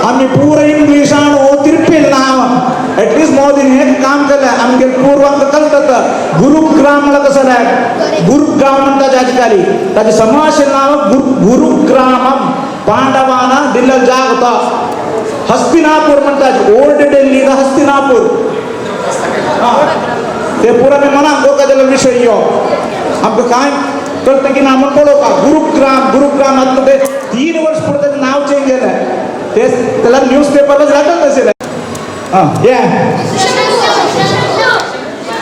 आम्ही पुरं इंग्लिशान तिरपेल नाव एटलिस्ट मोदीन हे काम केलं आमगे पूर्वांक कळतात. गुरुग्राम म्हणल्यार कसं आहे? गुरुगांव म्हणटात आजकाली, ताचें समाज नाव गुरुग्रामम. पांडवाना दिल्लो जाग होता. हस्तिनापूर म्हणटात, ओल्ड दिल्ली हस्तिनापूर. ते पुरा मी मनाक गोका जाल्यार विशय यो आमकां कांय कळटा की ना म्हण पळोवपा. गुरुग्राम, गुरुग्राम आतां ते 3 वर्स पुरो ताचें नांव चेंज जालें, ते त्याला न्यूज पेपरला जातच तशें. हां ये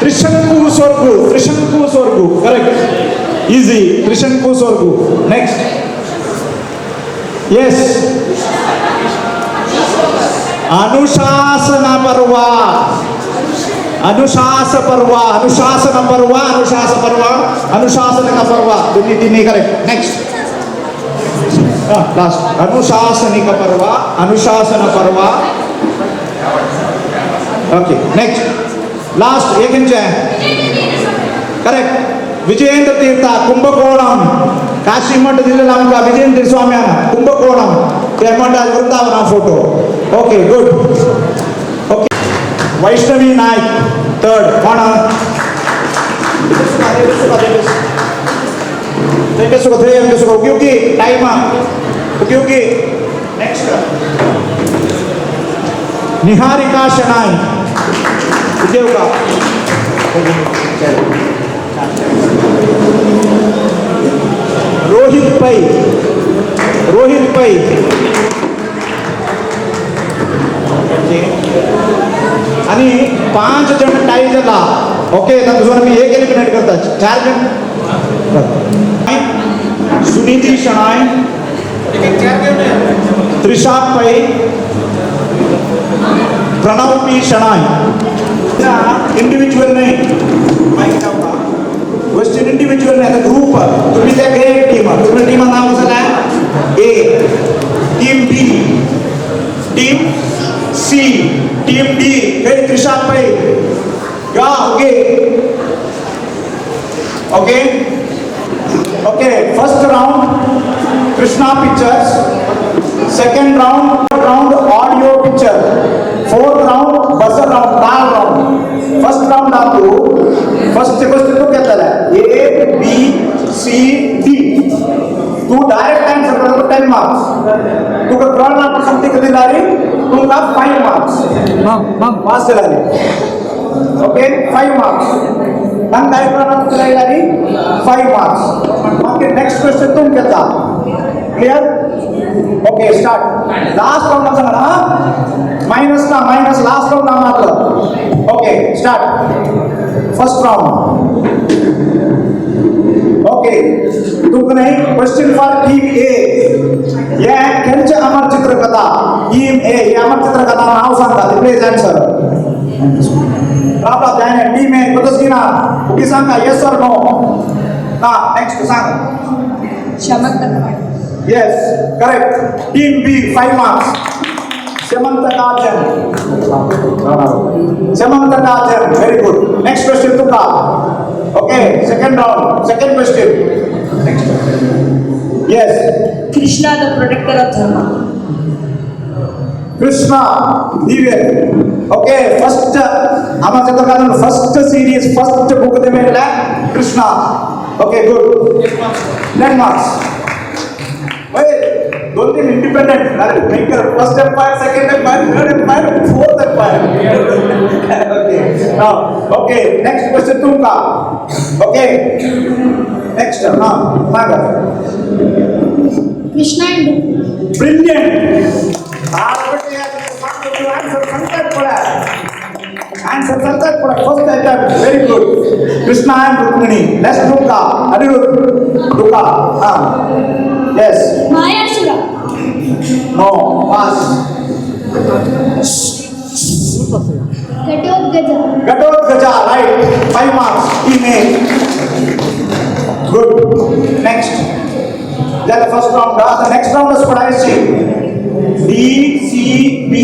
त्रिशंकू स्वर्गू, त्रिशंकू स्वर्गू करेक्ट, इझी त्रिशंकू स्वर्गू. नेक्स्ट येस अनुशासन पर्व, अनुशास पर्व, अनुशासन पर्व, अनुशास पर्व, अनुशासन का पर्व, दोन्ही तिन्ही करेक्ट. नेक्स्ट लास्ट अनुशासनिक पर्व, अनुशासन पर्व. ओके नेक्स्ट लास्ट एक इंच आहे correct. Vijayendra Tirtha Kumbakonam Kashi Math ಜಿಲ್ಲೆ ಆಮಕಾं ವಿಜಯೇಂದ್ರ ಸ್ವಾಮಿ ಕುಂಭಕೋಣಂ ते ಮಠ Vrindavan photo. Okay good. Okay Vaishnavi Naik third कोण? Okay okay time. Okay okay next Niharika Shenoy उद्योग. Rohit Pai, Rohit Pai. आणि 5 जण टाई जाला. Okay तातूंतल्यान आमी एक एलिमिनेट करता. 4 जण. सुनीती शणॉय, त्रिशा पै, प्रणव पी शणॉय. इंडिव्हिज्युअल नाही क्वेश्चन, इंडिव्हिज्युअल नाही. आता ग्रुप तुम्ही त्या एक टीम, तुम्ही टीमा नाव कसं काय? A team, B team, C team, D. हे त्रिशा पै या. Okay okay okay. First round Krishna pictures, second round round audio picture, fourth round buzzer round, ताल राउंड. फर्स्ट राउंड आतू फर्स्ट क्वेश्चन तू घेतलेला ए बी सी डी. तू direct answer करतो 10 marks. तुका कळना समथिंग दिलारी तुमका 5 मार्क्स पास दिलारी. ओके 5 मार्क्स नंग काय कळना दिलारी 5 मार्क्स. ओके नेक्स्ट क्वेश्चन तुम घेता. Clear? Okay start. Last round सांगा ना मायनस ना मायनस लास्ट राउंड ना मात्र. Okay start first round. Okay तुमकां नाही क्वेश्चन फॉर टीम ए. हे खंयचे अमर चित्रकथा? टीम ए हे अमर चित्रकथा नाव सांगता. Please answer. राबला जायना टीम ए कोतच घेना. ओके सांगा येस ऑर नो ना. नेक्स्ट सांग. Shamantaka. Yes correct. Team B 5 marks. Shamantaka gem, Shamantaka gem. Very good. Next question तुका. Okay second round second question. Next. Yes. Krishna, the protector of Dharma. Krishna Divya. Okay first Amar Chitrakatha first series first book they मेळ्ळा Krishna. Okay good. 10 marks. दोन तीन independent maker. First empire, second empire, third empire, fourth empire. Okay okay next question तुमका. Okay next हां सांगा. Krishna and brilliant. Answer सांगतात पळा, answer सांगतात पळा. First attempt. Very good. Krishna and Rukmini. Next तुमका अनिरुद्ध तुका. हां yes. Mayasura. No pass. Ghatotkacha. Ghatotkacha right. 5 marks team A. Good. Next जाल्यार फर्स्ट राउंड. आता नेक्स्ट राउंड पडायची D C B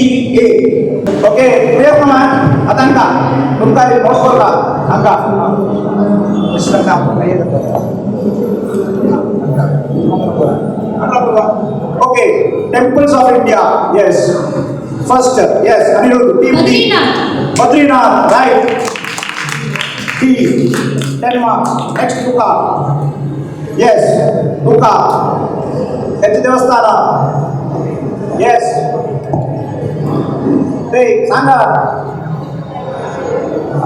A. Okay clear ना? आता हांगा तुमकां मोस्ट करता हांगा okay. Temples of India. Yes first. Yes Aniruddh team D. Badrinath. Badrinath right. D 10 marks. Next तुका. येस तुका खंयचें देवस्थान? येस ते सांगा.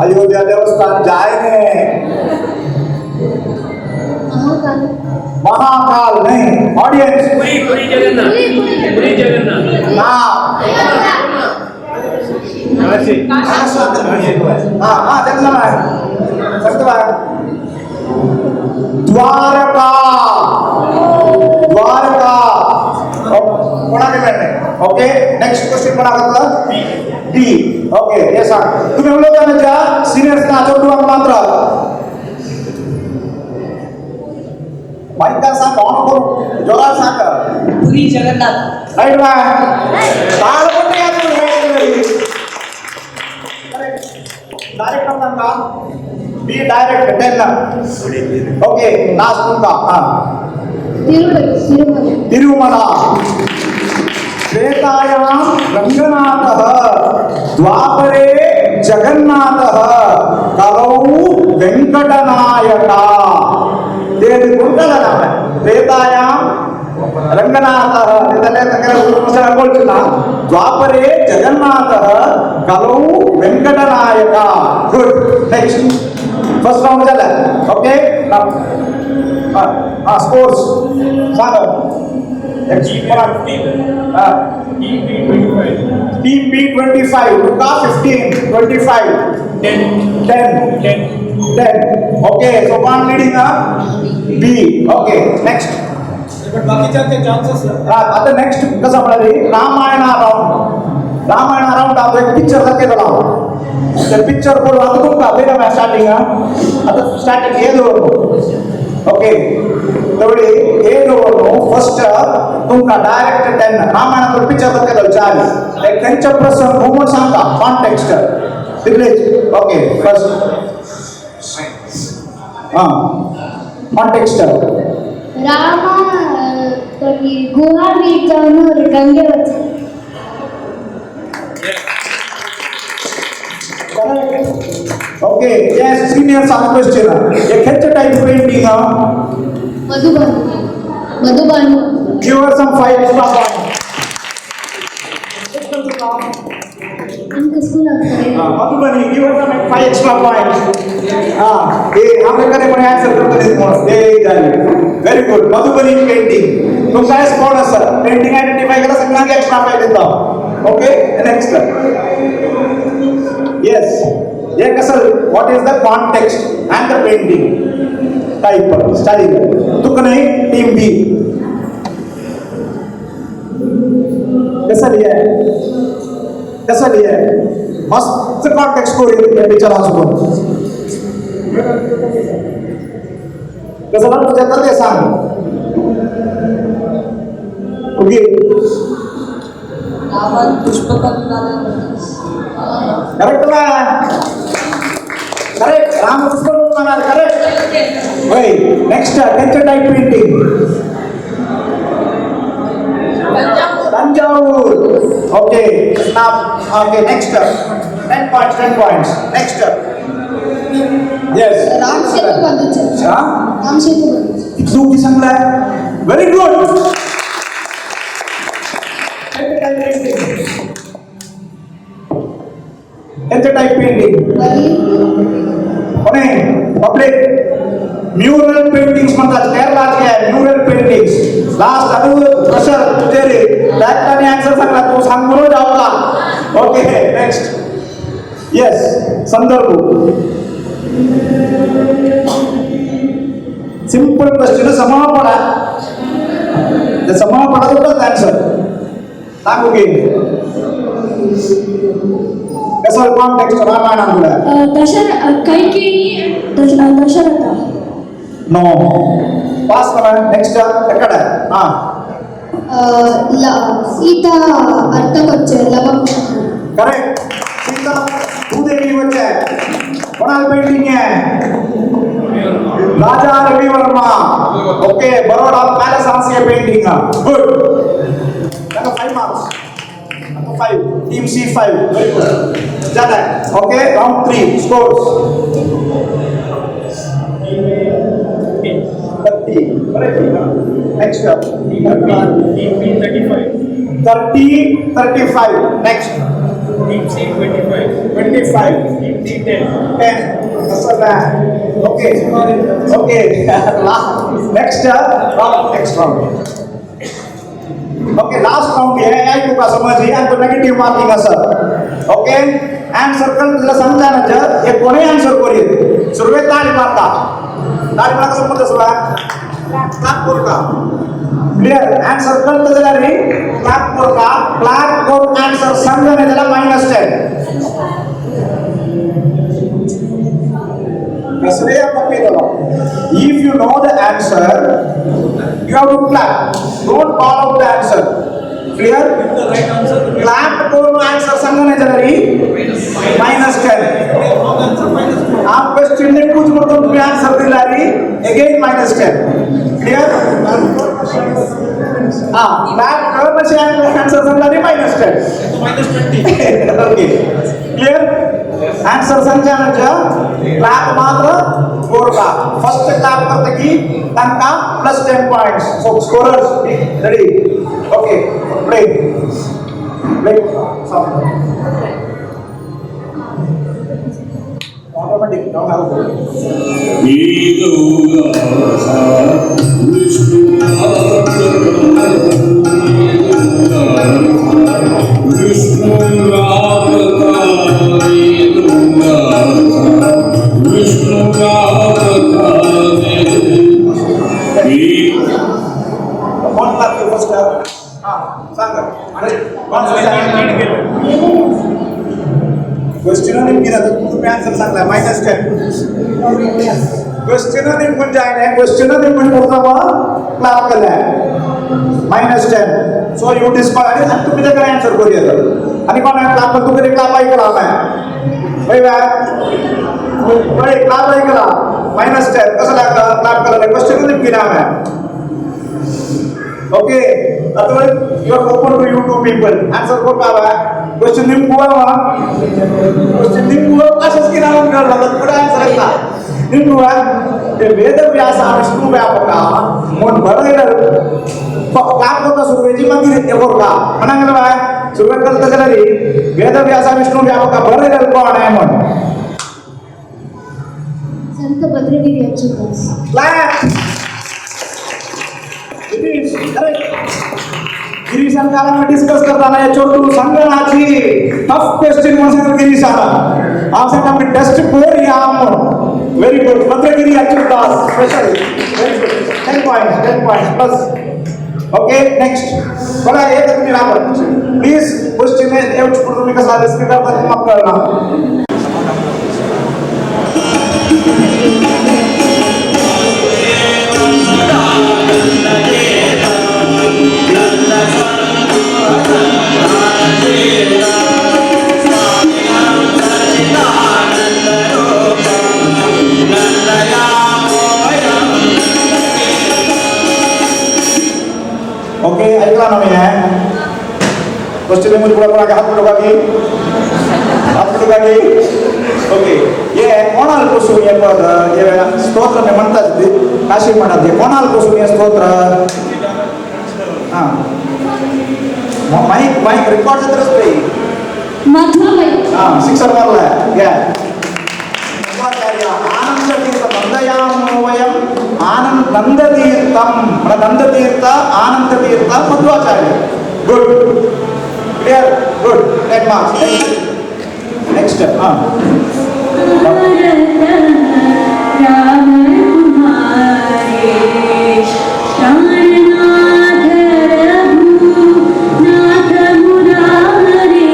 अयोध्या देवस्थान जाय ने. महाकाल. महाकाल नहीं. ऑडियंस पुरी पुरी जगन्नाथ, पुरी जगन्नाथ. ना काशी. हाँ हाँ चलना सांगतो. द्वारका, द्वारका कोणाक मेळ्ळें? ओके नेक्स्ट क्वेश्चन कोणाक जातलो? डी. ओके हे सांग. तुम्ही उलयता न्हय सिनियर्स ना चेडवांक मात्र मायकार सांग ऑन करून जोरात सांग. पुरी जगन्नाथ. राईट बाय. ताळ पण नाही डायरेक्ट सांगा. B direct 10. Okay, last तुमका. हां, Tirupati. Tirumala. त्रेतायां रंगनाथः, द्वापरे जगन्नाथः, कलौ वेंकटनायका. ते कोणता नाम आहे? त्रेतायां रंगनाथः, द्वापरे जगन्नाथः, कलौ वेंकटनायका. गुड. नेक्स्ट, फर्स्ट राउंड झाला. ओके, हा स्कोर्स सांगा. Team B 25, तुका 15, 25, 10. 10, 10. 10. Okay, so one leading B. Okay, next. But बाकीच्या चान्सेस. आता नेक्स्ट कसं म्हणाले, रामायणा राऊंड. रामायणा राऊंड आता एक पिक्चर दाखयतलो हांव. ते पिक्चर पळोवन आतां तुमकां पयलें स्टार्टिंग, आतां स्टार्टिंग हे दवरलो. ओके, तेवढी हे दवरलो. फर्स्ट तुमकां डायरेक्ट 10. रामायणांतलो पिक्चर दाखयतलो चार, एक खंयचो प्रसंग म्हणून सांगता, कॉन्टेक्स्ट तितलेच. ओके, फर्स्ट हां, कॉन्टेक्स्ट. रामा गुहा वीट जावन गंगे वचत. ओके, yes, senior सांग क्वेश्चन. हे खंयचे type painting? Madhuban. Madhuban. Give her some 5 extra points. आमकां स्कुलाक. Madhubani, give her some 5 extra points. हा, हे आमच्या कडे पण आन्सर करतले म्हणून हे झाले. Very good. Madhubani painting. तुमचा स्कोर आसा. पेंटिंग आयडेंटिफाय केला, सगळ्यांक एक्स्ट्रा 5 दिता. Okay, next. येस, हे कसं, what is the context and the painting type, style? तुका नाही, टीम बी कसं लिहाय, कसं लिहाय? मस्त कॉन्टेक्स्ट स्टोरी पिक्चर आसून कसं पण तुझ्या तर ते सांग. ओके. रावण पुष्पक विमानात. करेक्ट ना? करेक्ट. राम पुष्पक विमानात, करेक्ट. होय, नेक्स्ट खंयचे type painting? Thanjavur. Okay, now okay, next 10 points, 10 points. Next, yes. Ram Setu बांधूचे. हा, राम सेतू बांधूचे. तू की सांगलाय? Very good. खंयचे टाईप पेंटिंग? कोणे पब्लिक म्युरल पेंटिंग्स म्हणतात, केरळाचे म्युरल पेंटिंग्स. लास्ट अनु प्रशर तुझे डायरेक्ट आन्सर सांगला, तू सांगून जावला. Okay, next. येस, संदर्भ. सिंपल क्वेश्चन, समा पडा, समा पडा तो आन्सर सांगू की कसं context रामायणांतलं? दशर Kaikeyi, Dasharatha. No, pass. Next ఎక్కడ? సీత అత్తకొచ్చే లవం. करेक्ट. सीता भूदेवी बच्चा है. कोणाल पेंटिंग है? Raja Ravi Varma. Okay, Baroda palace answer painting. Good. 5 marks, 5. Team C 5. Very good. झालं. Okay, round 3 scores 30. Next. Team B 35. 30, 35. Next. Team C 25. 25. Team D 10. 10. असं काय? Okay okay, next round, next round. Okay, last round हे आहे. तुका समजली? आणि तो नेगेटिव्ह मार्किंग असं. ओके, आन्सर कल तुला समजा ना, हे कोणी आन्सर करीत सुरुवात ताळी मारता. ताळी मारता समजतं सुरुवात क्लॅप करू. क्लिअर? आन्सर कळतं जाल्यार क्लॅप करू. क्लॅप करून आन्सर समजा त्याला -10. कसले दाखयतलो. If you know the answer, you have to clap. Don't call out the answer. Clear? The right answer. Clap करून आन्सर सांगू नाही जाल्यार -10. Wrong answer -4. ಆ क्वेश्चन ने कुछ म्हणतो तुम्ही आन्सर दिला रे अगेन -10. क्लिअर? हा, क्लॅप कर आन्सर सांगला रे -10. -20. Okay, clear? आन्सर सांगच्या क्लॅप मात्र कोरका. फर्स्ट क्लॅप करता की तांकां +10 points. So scorers ready? Okay, play play. Automatic don't have. कोण लागतो फर्स्ट? हां, सांगा. कोण? क्वेश्चन नेमकी तुम्ही आन्सर सांगला, -10. क्वेश्चन निमकून जाय, क्वेश्चन निमकून करता मग क्लॅप केलाय, -10. So you disqualify. आणि तुम्ही त्याकडे आन्सर करूया. आणि कोण क्लॅप? तुम्ही क्लॅप ऐकला नाही? वय क्लॅप ऐकला, -10 कसं लागलं? क्लॅप केलं, क्वेश्चन नेमकी नाव आहे. ओके, आता you are open to you two people. Answer करता क्वेश्चन निमकुवा, क्वेश्चन निमकुवा अशेंच कितें कळलं पुढे आन्सर येता निमकुवा. ते वेदव्यास विष्णू व्यापका म्हूण बरयलं. क्लॅप करता सुरवेची, मागीर हे करता म्हणांगें बाय सुरवेक करता जाल्यार वेदव्यास विष्णू व्यापका बरयलं कोण आहे म्हण? संत भद्रगिरी अच्युतदास. Clap. Girish, correct. गिरीशान काल आम्ही डिस्कस करताना याच्यावर तू संगणाची टफ क्वेश्चन म्हणून सांगितलं गिरीशाला. हांव सांगता आमी टेस्ट कोर या म्हणून. Very good, Bhadragiri Achyut Das, special. Very good, 10 points, 10 points plus. Okay, next. बघा, एक तुम्ही राहा प्लीज. क्वेश्चन येवचे पूर्ण तुम्ही कसा रिस्क करता ते म्हाका कळना. ओके, ऐकला ना मी? क्वेश्चन मुझे कोणाक हात पडोवपाक, हात पडोवपाक. ओके, हे कोणाल पसून हे पद, हे स्तोत्र मी म्हणतात ते काशी म्हणतात, हे कोणाल पसून हे स्तोत्र? हां, माईक माईक रेकॉर्ड जातच पळय. मधुबाई. हां, सिक्सर मारलाय घ्या. आनंद तीर्थ नंदयामोवयम आनंद नंदतीर्थम म्हण Nandatirtha Ananda Tirtha Madhvacharya. Good, clear, good. 10 marks. Next. हां. राम तुम्हारे प्राणनाथ रघुनाथ मुरारे,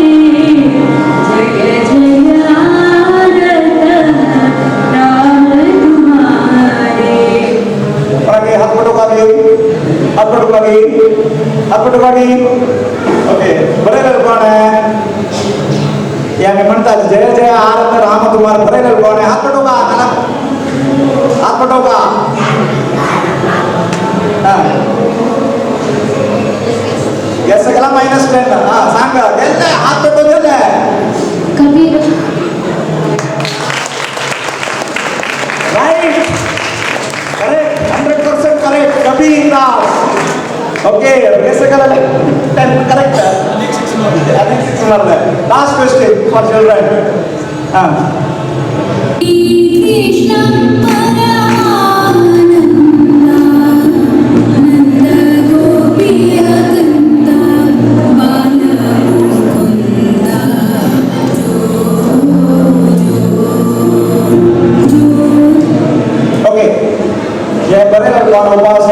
जय जय आरत राम तुम्हारे. कोणाके हात पटोवपाक, हात पटोवपाक, हात पटोवपाक. ओके, बरयलेलं कोण आहे? हे आम्ही म्हणतात जय जय आरत राम तुम्हार, बरयलेलं कोण आहे? हात पटोवका, हात पटोवका. हां, हे सगळा -10. हां, सांगा गेले, हात पटोव गेले. Kabir. Right, correct, 100% correct. Kabir Das. Okay, हे सगळं 10 करेक्ट. अधिक सिक्स मारलं. Last question for children. हां. कृष्ण परमानंद नंद गोपिय कंद बाल मुकुंद जो जो जो. ओके, हे बरेलं कोण? उपास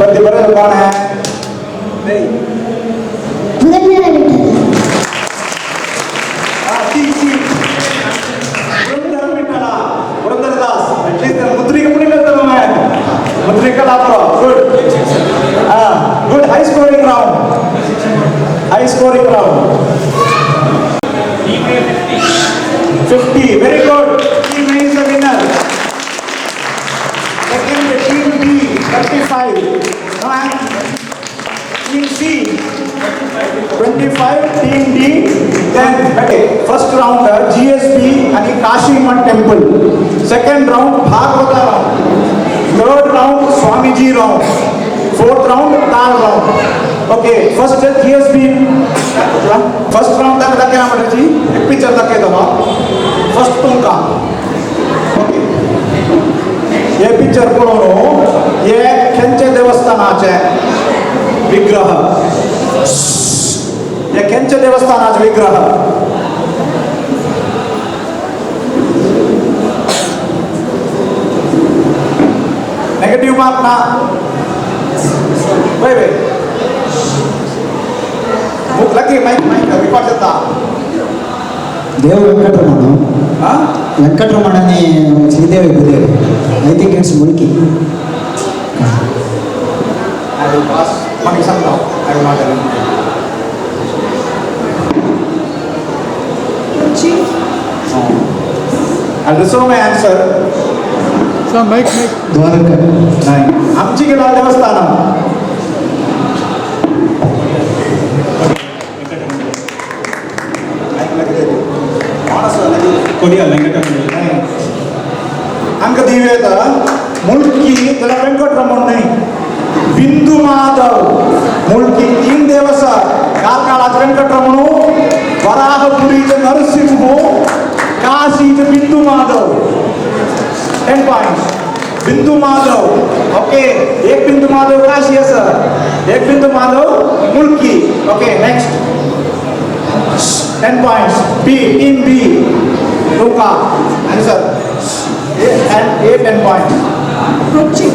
बद्दी बरेलं कोण आहे? नाही. पुरंदर विठ्ठल. हा, C C Purandara Vitthala, Purandaradasa. At least मुद्रिका पुढे करतो मैं मुद्रिका लापरो. गुड, हा, good. High scoring round, high scoring round. Team A 50. 50, very good. Team A is the winner. 5, team D 10. Okay, first round GSB आणि Kashi Math temple, second round Bhagavata round, third round Swamiji round, fourth round Taal round. Okay, first GSB first round तक दाखय ना म्हणटाची एक picture दाखयतलो first तुमकां. Okay, हे picture पळोवन हे खंयचे देवस्थानाचे विग्रह, हे खंयचे देवस्थानाचे विग्रह? नेगेटिव्ह मार्क ना. वय वय lucky mic mic record చేస్తా. Dev Venkataramana. Venkataramana అని Sridevi Bhudevi. I think it's Mulki. I will pass. మనకి సంతం. I will not tell. I reserve my answer. Sir mic mic. Dwarka. नाही, आमची गेला देवस्थान. Kodial Venkataramana. अंक दिवेत मुलकी त्याला वेंकटरमण नाही, बिंदू माधव. मुलकी तीन देवस, कार्काळात Venkataraman, वराहपुरीचे Narasimha, काशीचे Bindu Madhav. 10 points. Bindu Madhav. Okay, एक बिंदू माधव काशी असं, एक Bindu Madhav Mulki. Okay, next 10 points. B, team B, तुमका answer and A 10 points. Kochi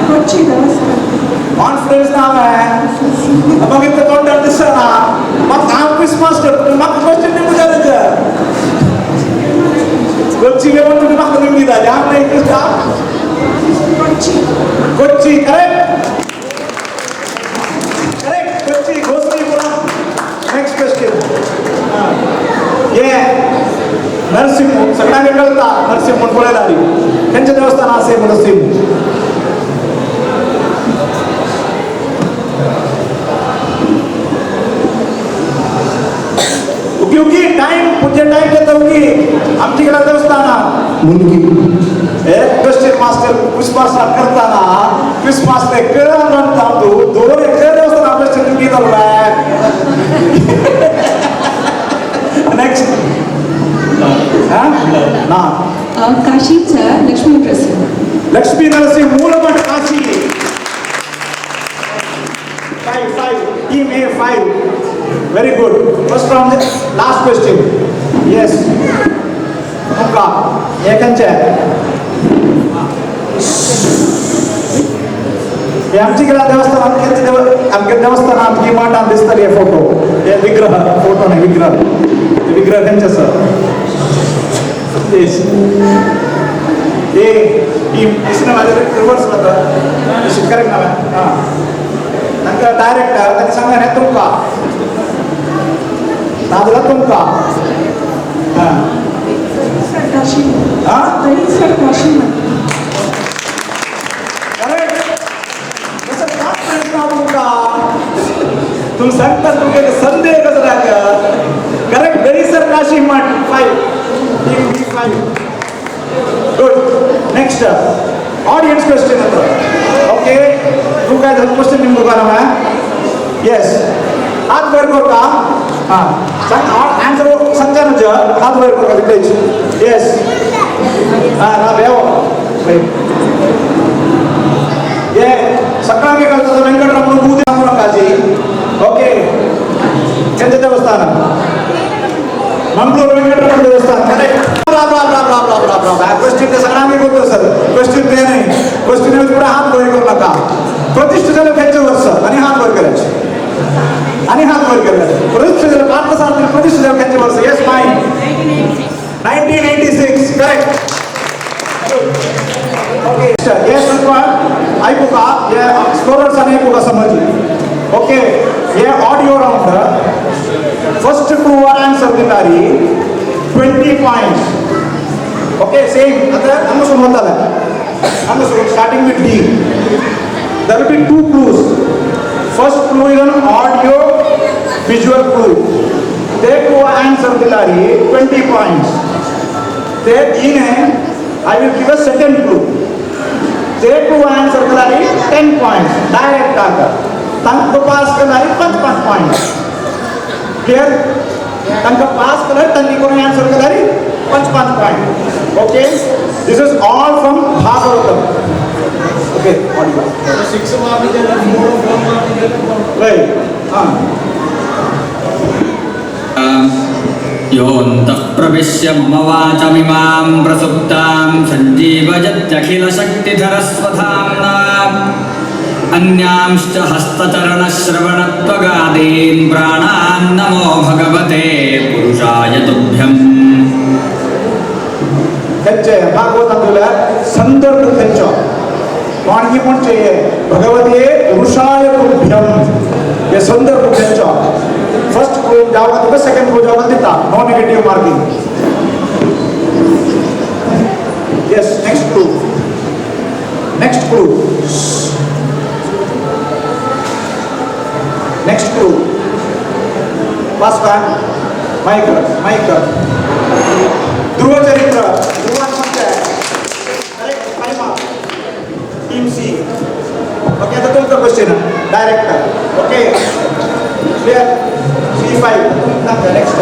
Kochi देवस्थान. कॉन्फिडन्स नाव आहे मग इथं तोंडात दिसना. मग हांव क्विज मास्टर, म्हाका क्वेश्चन निमू जालें. कोच्ची लेवल तुम्ही म्हाका निमू दिता जाम नाही. Kochi. Kochi correct correct. Kochi Gosripuram. Next question. ये नरसिंह सगळ्यांना कळता नरसिंह म्हणून पळयला खंयचें देवस्थान आसा नरसिंह? उगी उगी टाइम पुढचे टाइम घेता उगी. आमची कडे देवस्थान मुलकी. हे क्वेश्चन मास्टर क्विज मास्टर करताना क्विज मास्टर कळ म्हणता तू दोन एक देवस्थान क्वेश्चन तुम्ही नेक्स्ट. ना काशीचा Lakshmi Narasimha. Lakshmi Narasimha मूलमठ Kashi. 5 5 team A 5. Very good. First round last question. Yes, तुमका हे खंयचे? हे आमची गेला देवस्थान. खंयचे देव आमगे देवस्थान आमची मठान दिसतले हे फोटो, हे विग्रह. फोटो न्हय विग्रह. हे विग्रह खंयचे आसा? येस, ए टीम दिसना माझ्या रिवर्स जाता करेक्ट ना? हां, तांकां डायरेक्ट तांकां सांगलें हें तुमकां नाजाल्यार तुमकां. हां काशी. हां काशी. करेक्ट. कसं कॉन्फिडन्स ना तुमकां, तुम सांगता तुमकां संदेह कसो जाता. Correct. Gadisar Kashi Math 5 team B 5. Good. Next audience question आता. ओके, तुमकां क्वेश्चन निमगो का? येस, हात वयर करता. हां, सांग आन्सर सांगता न्हू, हात वयर करता प्लीज. येस, हां ना बेवो ये सगळ्यांक कळता वेंकटरमण भूत सांगू नाकाजी. ओके, खंयचें देवस्थान? मंगळूर वेंकटरमण देवस्थान. करेक्ट. राब राब राब राब राब राब राब. क्वेश्चन ते सगळ्यांक गोत सर. क्वेश्चन ते नाही, क्वेश्चन पुढे हात वर करू नका. प्रतिष्ठा झालं खंयचें वर्ष आणि हात वर करायचे आणि हात वर करायचे. प्रतिष्ठा झालं पार्थसारथी प्रतिष्ठा झालं खंयचें वर्ष? Yes my 1986. Correct. Okay, yes आयकूका हे स्कोरर्स आनी आयकूका समजली. ओके, हे audio round first 2 are answer दितारी 20 points. Okay, same आता हांगा सुरू वताले. हांगा सुरू starting with D. There will be 2 clues. First clue is an audio Visual clue. ते क्लू आन्सर दिलारी 20 पॉइंट्स. ते तीन है, I will give a second clue. ते क्लू आन्सर दिलारी 10 पॉइंट्स डायरेक्ट आकर तांकां पास केल्यार 5 पॉइंट्स. क्लियर? तांकां पास केल्यार तांणी कोण आन्सर केल्यार 5 point. Okay, this is all from Bhagavatam. Okay, audio 6 mark 4 mark. Right. हां. योऽन्तः प्रविश्य मम वाचमिमां प्रसुप्तां सञ्जीवयत्यखिलशक्तिधरस्वधाम्ना अन्यांश्च हस्तचरणश्रवणत्वगादीन् प्राणान् नमो भगवते पुरुषाय तुभ्यम्. खंयचे भागवतांतल्या संदर्भ खंयचो कोणकी म्हणचे भगवते पुरुषाय तुभ्यम हे संदर्भ खंयचो. फर्स्ट क्लू जावं तुका, सेकंड क्लू जावं दिता. No negative marking. Yes, next clue. Next clue. Next clue. Pass का माइक माइक. ध्रुव चरित्र. ध्रुवान म्हणते correct. 5 mark team C. Okay, आता तुमचं question direct. Okay, clear? C5 next.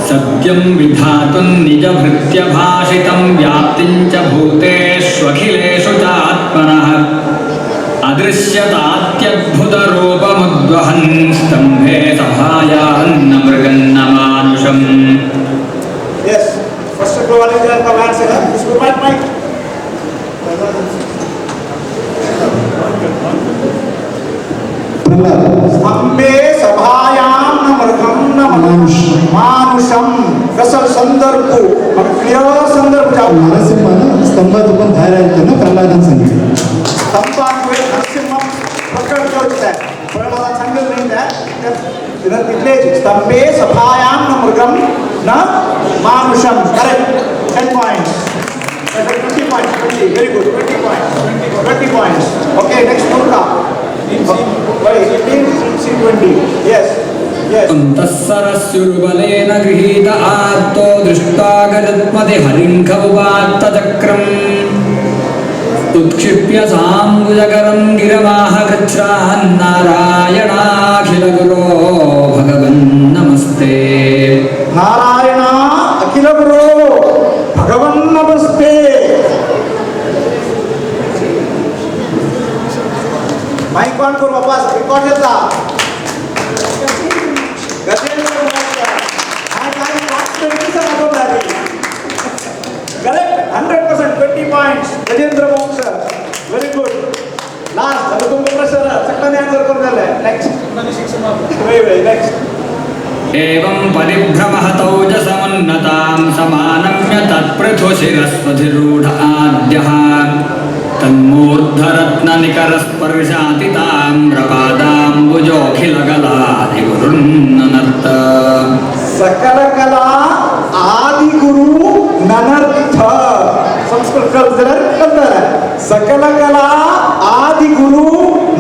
सत्यं विधातुं निजभृत्यभाषितं व्याप्तिं च भूतेष्वखिलेषु चात्मनः अदृश्यतात्यद्भुतरूपमुद्वहन् स्तम्भे सभायान्न मृगन्न मानुषम्. यस, फर्स्ट क्लू वाले का आंसर है उसको माइक माइक. प्रहलाद. स्तंभे सभायां न मृगं न मानुषम. कसं संदर्भ क्लिअर संदर्भ जावं. नरसिंहानं स्तंभात पण बाहेर आलं ना प्रल्हादान सांगितलं. स्तंभात नरसिंह प्रकट करत आहे प्रल्हादान सांगितलं नाही त्या तिथले स्तंभे सभायां न मृगं न मानुषम. Correct. 10 points. 20 points. 20. Very good. 20 points. 20 points. Okay, next Durga. Team C 20. Yes. Yes. अन्तः सरस्युर्बलेन गृहीत आत्तो दृष्ट्वा गजत्मति हरिङ्खमुपात्तचक्रम् उत्क्षिप्य साम्बुजकरं गिरमाह कृच्छ्रान्नारायणाखिलगुरो भगवन् नमस्ते. नारायण अखिलगुरो भगवन् नमस्ते. माइक ऑन करू बाबा, रेकॉर्ड येता. गजेंद्र मोक्ष. Correct, 100%, 20 points. Gajendra Moksha. Very good. Last, आता तुमका प्रेशर सगळ्यांनी आन्सर करून झालंय. नेक्स्ट. वेळ वेळ नेक्स्ट. एवं परिभ्रमहतौजसमुन्नतां समानम्य तत्पृथुशिरस्वधिरूढ आद्यः तन्मूर्धरत्ननिकरस्पर्शातिताम्रपादाम्बुजोऽखिलकलादिगुरुन्ननर्त. सकलकला आदिगुरु ननर्थ. संस्कृत कल्चर कल्चर सकलकला आदिगुरु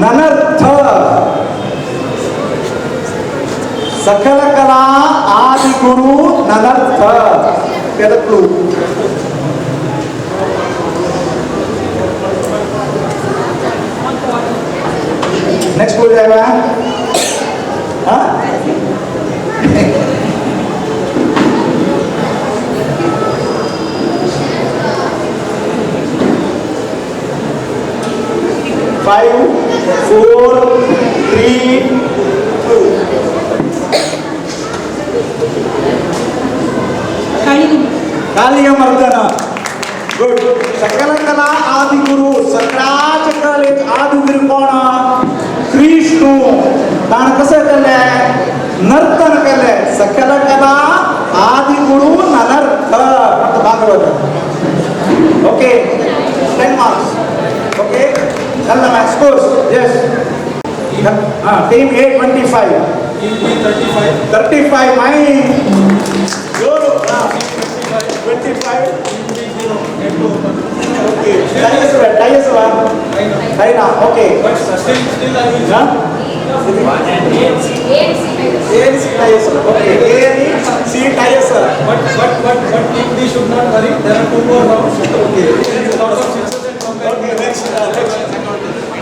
ननर्थ. सकलकला आदिगुरु ननर्थ. त्याचा क्लू. नेक्स्ट बोल जाएगा. हाँ, 5 4 3 2. कालियमर्दन. गुड. सकल कला आदिगुरु सगळ्याच्या कलेत आदिगुरु कोण? कृष्ण. ताण कसं केलंय? नर्तन केलंय. सकल कला आदिगुरु ननर्थ भागवत. Okay, 10 marks. Okay, चल ना scores. Yes. Team A 25. Team B 35. 35 my 25. Team B 0. Get to open. Okay. Tie Okay. But still I will. हा? ANC ties. Okay. ANC ties. But team D should not worry. There are two more rounds. Okay. Lots of sixes and compare. Okay, next, next.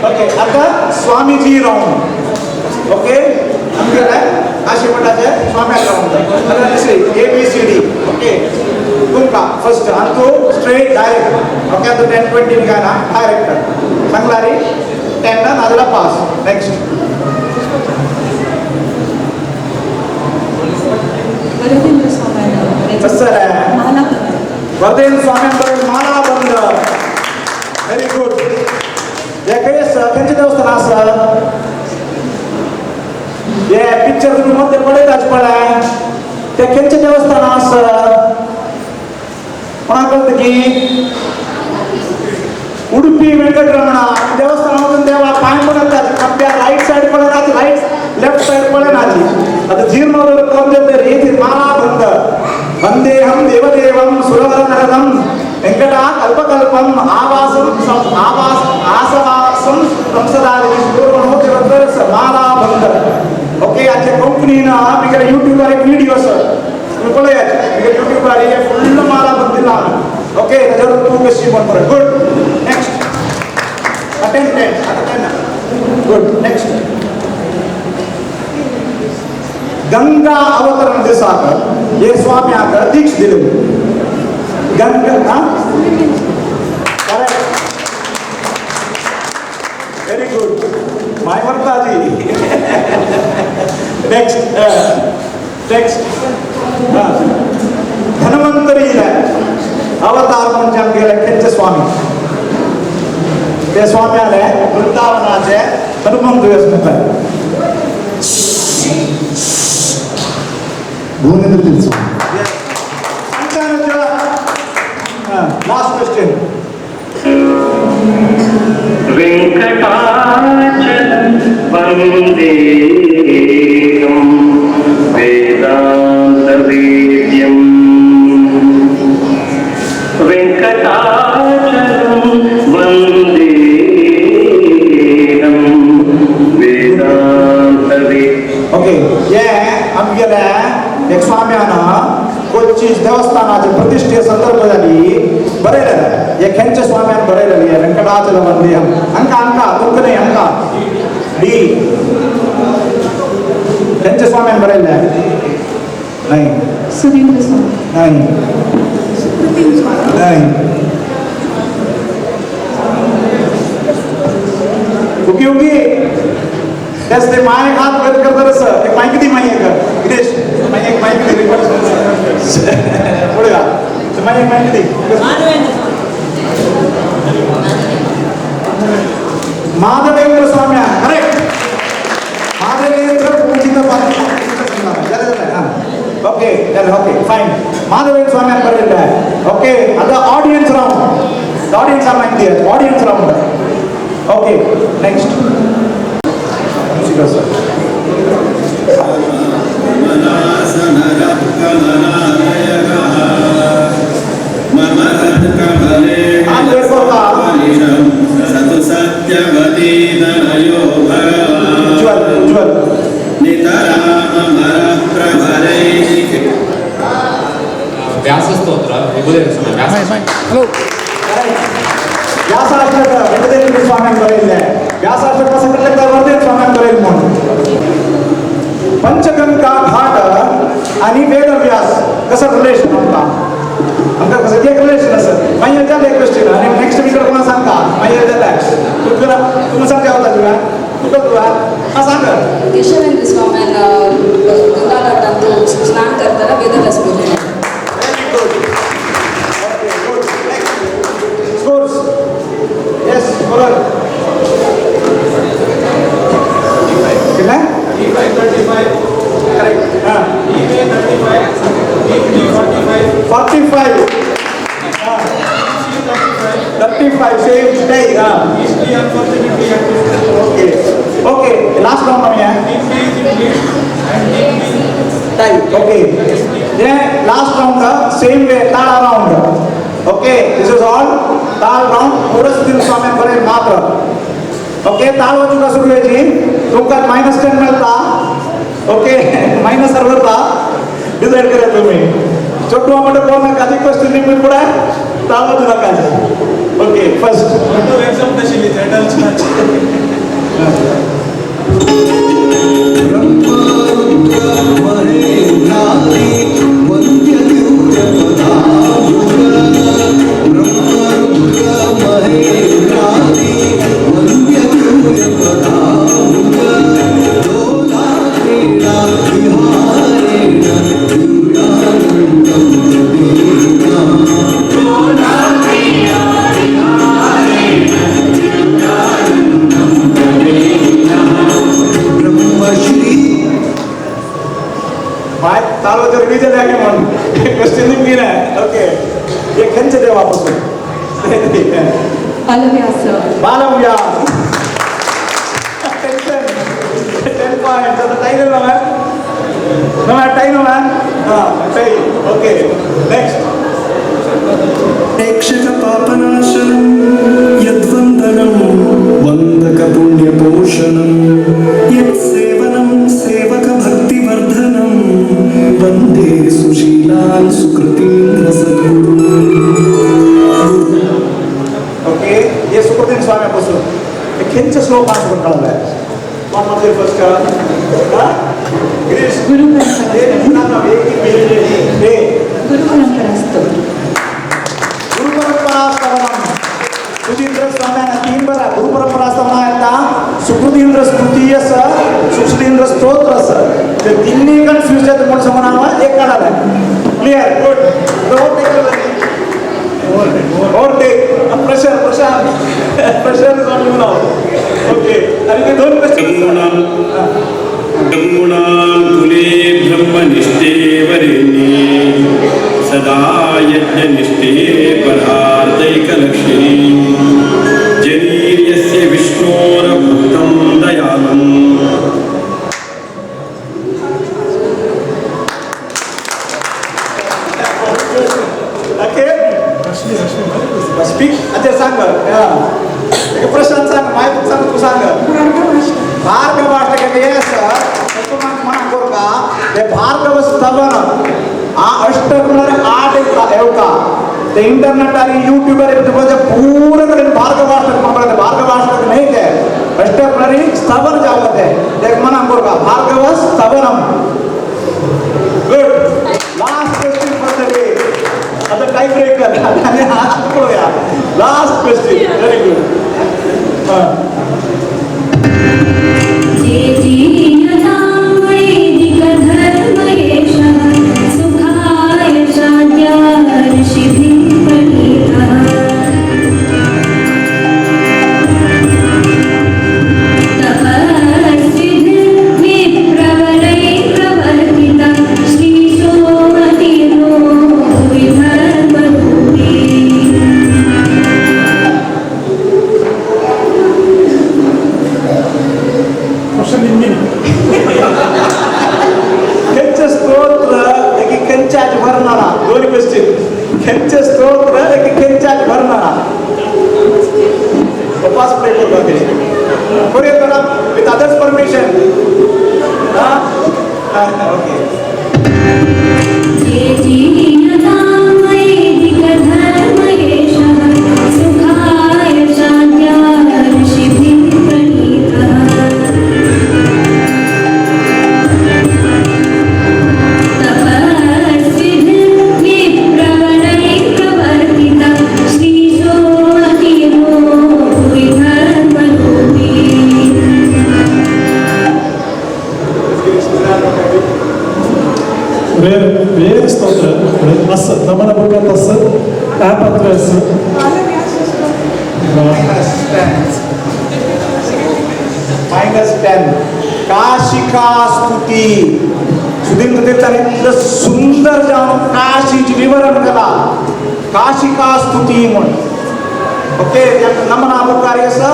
Okay, आता Swamiji round. Okay, आमगेले काशी मठाचे स्वामी round. आता दुसरी A B C D. Okay, तुमका first अंतु straight direct. Okay, आता 10 20 काय ना direct सांगला रे 10 ना नाजला पास. नेक्स्ट. वरदेंद्र स्वामी. कसं रे? माला बंद. वरदेंद्र स्वामी माला बंद. Very good. हे खंय आसा? खंयचें देवस्थान आसा? हे पिक्चर तुमी मध्य पळयत आसचे पळय, ते खंयचें देवस्थान आसा? कोणाक कळटा की? उडुपी वेंकटरमणा देवस्थान वचून देवा पांय पडत कप्प्या रायट सायड पळयनाची, रायट लेफ्ट सायड पळयनाची. आतां जीर्णोद्धार करून तरी ती माला बंद. वंदेहं देवदेवं सुरवरनरदं वेंकटा कल्पकल्पं आवासं आवास आसवासं संसदादि सुरवणो देवतर माला बंद. ओके, आजच्या कोंकणीन बिगर यूट्यूबार एक व्हिडिओ आसा, तुम्ही पळयात. बिगर यूट्यूबार हे फुल्ल माला बंद दिला. ओके, त्याच्यावर तू कशी म्हण बरं. गुड. नेक्स्ट. 10 10 आता 10. गुड. नेक्स्ट. गंगा अवतरण दिसाक हे स्वाम्याक दीक्ष दिली. Ganga. Correct. Very good. My वर्ताजी. Next. Next. Dhanvantari अवतार म्हणजे आमगेले खंयचे स्वामी? ते स्वामी आले वृंदावनाचे हनुमंत मुखार. भुवनेंद्र तीर्थ स्वामी. Last question. Venkatachal वन्देहं वेदान्तवेद्यं. वेंकटाचलं वन्देहं वेदान्तवेद्यं. ओके, हे आमगेले एक स्वाम्यान कोच्ची देवस्थानाचे प्रतिष्ठे संदर्भದಲ್ಲಿ बरयलेले. हे खंयच्या स्वाम्यान बरयलेले हे वेंकटाचल वंदेहं? अंक अंक तुमकां न्हय, अंक डी. खंयच्या स्वाम्यान बरयले? नाही. सुरेंद्र स्वामी. नाही. सुप्रतिम स्वामी. नाही. ओके ओके, तेच ते मायक हात वर करता सर. एक मायक दी, मायक गिरीश, मायक मायक दी. रिकॉर्ड पुढे गा. मायक मायक दी. माधवेंद्र स्वामी. करेक्ट. माधवेंद्र पूजित. ओके चल. Okay fine. Madhavendra स्वामी बरयले. ओके, आता ऑडियन्स राऊंड. ऑडियन्स माहिती आहे audience round. Okay, next. Sir. Ujjwal Ujjwal. Vyasa Stotra Vibhudendra Swami. Vyasa. Vyasashtaka Vibhudendra स्वामी बरयले. व्यासाष्टक सगळे वरदेंद्र स्वामी बरयले म्हणून. पंचगंगा घाट आणि वेदव्यास कसं रिलेशन आमकां? आमकां कसं एक रिलेशन आसा? मागीर जालें एक क्वेश्चन. आनी नेक्स्ट वीक कोणा सांगता मागीर जालें. तुका तुका सांगता वता तुका तुका तुका हां सांग. केशवेंद्र स्वामी गंगा घाटांत स्नान करताना वेदव्यास पूजन. Very good. Okay, good. Next. Scores. Yes, scorer. कितना? E5 35. Correct. हाँ. E 35. E 45. 45. हाँ. C 35. 35. Same stay. हाँ. E unfortunately had to. Okay. Okay. Last round में है. Team D is in lead and team B. Tie. Okay. Yeah, last round same way third round. Okay, this is all third round. Purasdin Swami बरे मात्र. Okay ताल वाजूका सुरू व्हायची तुमकां -10 मेळता. Okay minus वरता decide करा तुम्ही. छोटू आमटे कोण नाका क्वेश्चन निम्मी पुढे ताल वाजू नका. ओके फर्स्ट एक्झाम तशी Balavyas. Balavyas. Tension. 10 points. आता टाई ना मॅम? ना मॅम टाई ना मॅम? हां टाई. Okay next. प्रेक्षक पापनाशनं यद्वन्दनं वन्दक पुण्यपोषणं यत्सेवनं सेवक भक्तिवर्धनं वन्दे सुशीलान् सुकृतीन्द्र सद्गुरुम्. ओके ये सुकृतीन स्वाम्यापासून खंयचे श्लोक आसा कळ्ळें? कोण म्हणतले फर्स्ट? गिरीश. गुरु परंपरा स्तोत्र. गुरु परंपरा स्तवनम. सुधींद्र स्वाम्यान तीन बरा गुरु परंपरा स्तवन येता सुकृतींद्र स्तुती आसा सुकृतींद्र स्तोत्र आसा. ते तिन्ही कन्फ्यूज जाता म्हूण समज हांव एक काडलें. Clear good. Overtake. Pressure, Prashant. Pressure is on you now. Okay. आणि ते दोन क्वेश्चन. ब्रह्मणां कुले ब्रह्मनिष्ठे वरेण्ये सदा यज्ञनिष्ठे परार्थैकलक्ष्ये जनीर्यस्य विष्णोरभक्तं दयालुम्. Okay. Speak. अच्छा सांग. प्रशांत सांग, माहिती सांग, तू सांग. भार्गवाष्टक येस का ते भार्गव स्तवन आ अष्टक म्हळ्यार 8 येवका ते इंटरनेट आणि यूट्यूबर पूरा कडेन भार्गवाष्टक म्हणपाक भार्गवाष्टक न्हय ते अष्टक म्हळ्यार स्तवन जावं ते ते मनाक कोरका Bhargava Stavanam. Good. Last question for the day. आता टाय ब्रेकर आणि आता पळोवया. Last question. Very good. खंयचे स्तोत्र एक खंयच्याच वर्णना. दोन क्वेश्चन. खंयचे स्तोत्र एक खंयच्याच वर्णना. उपास प्ले करता ते करूया करा विथ अदर्स परमिशन. ओके. वेर स्तोत्र अस नमन बुक तस ॲप अत्वेस -10. काशिका स्तुती. सुधींद्र तीर्थान इतलं सुंदर जावन काशीची विवरण केला काशिका स्तुती म्हूण. ओके नमना बुकार आसा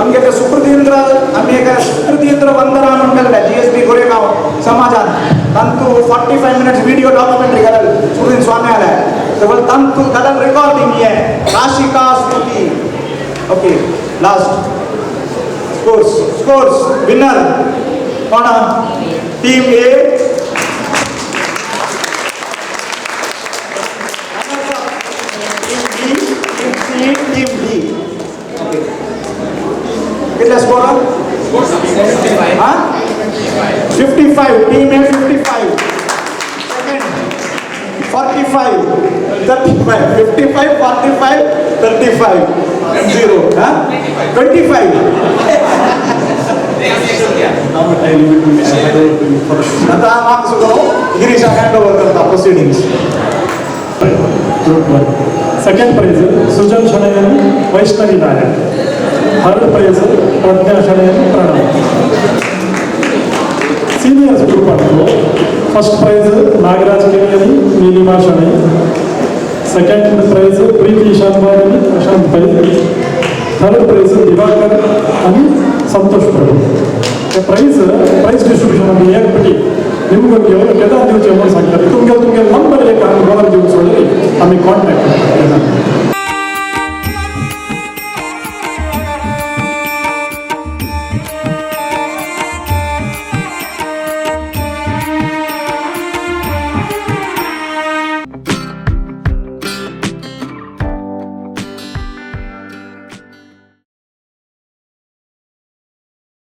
आमगे ते सुकृतींद्र आमी एका सुकृतींद्र वंदना म्हणटले GSB Goregaon समाजान तांतू 45 मिनट्स व्हिडिओ डॉक्युमेंटरी घालल सुकृतींद्र स्वामी आले तर तांतू घालल रिकॉर्डिंग हे काशिका स्तुती. Okay last. Scores, scores, winner कोण? Team A. Team B, team C, team D. Okay, कितले स्कोर? हा, 55. Team A 55, second 45, 35, 55, 45, 35, 0. हा, 25. आता मार्क्स गिरीश हँड ओव्हर करता proceedings. Group 1. Second prize Sujan Shenoy आणि Vaishnavi Nayak. Third prize Pragya Shenoy आणि Pranav. Seniors group 1 first prize Nagaraj Keni आणि Nilima Shenoy. Second prize Preeti Shanbhag आणि Prashant Pai. Third prize Diwakar आणि Santosh Prabhu. Prize prize distribution ಅಂದ್ರೆ एक ಪಟಿ ನಿಮ್ಗೊಂದು केदार दिवचे म्हणून सांगतात. तुमगे तुमगे नंबर एक आमी रोलर दिवन सोडली, आमी कॉन्टॅक्ट करतात.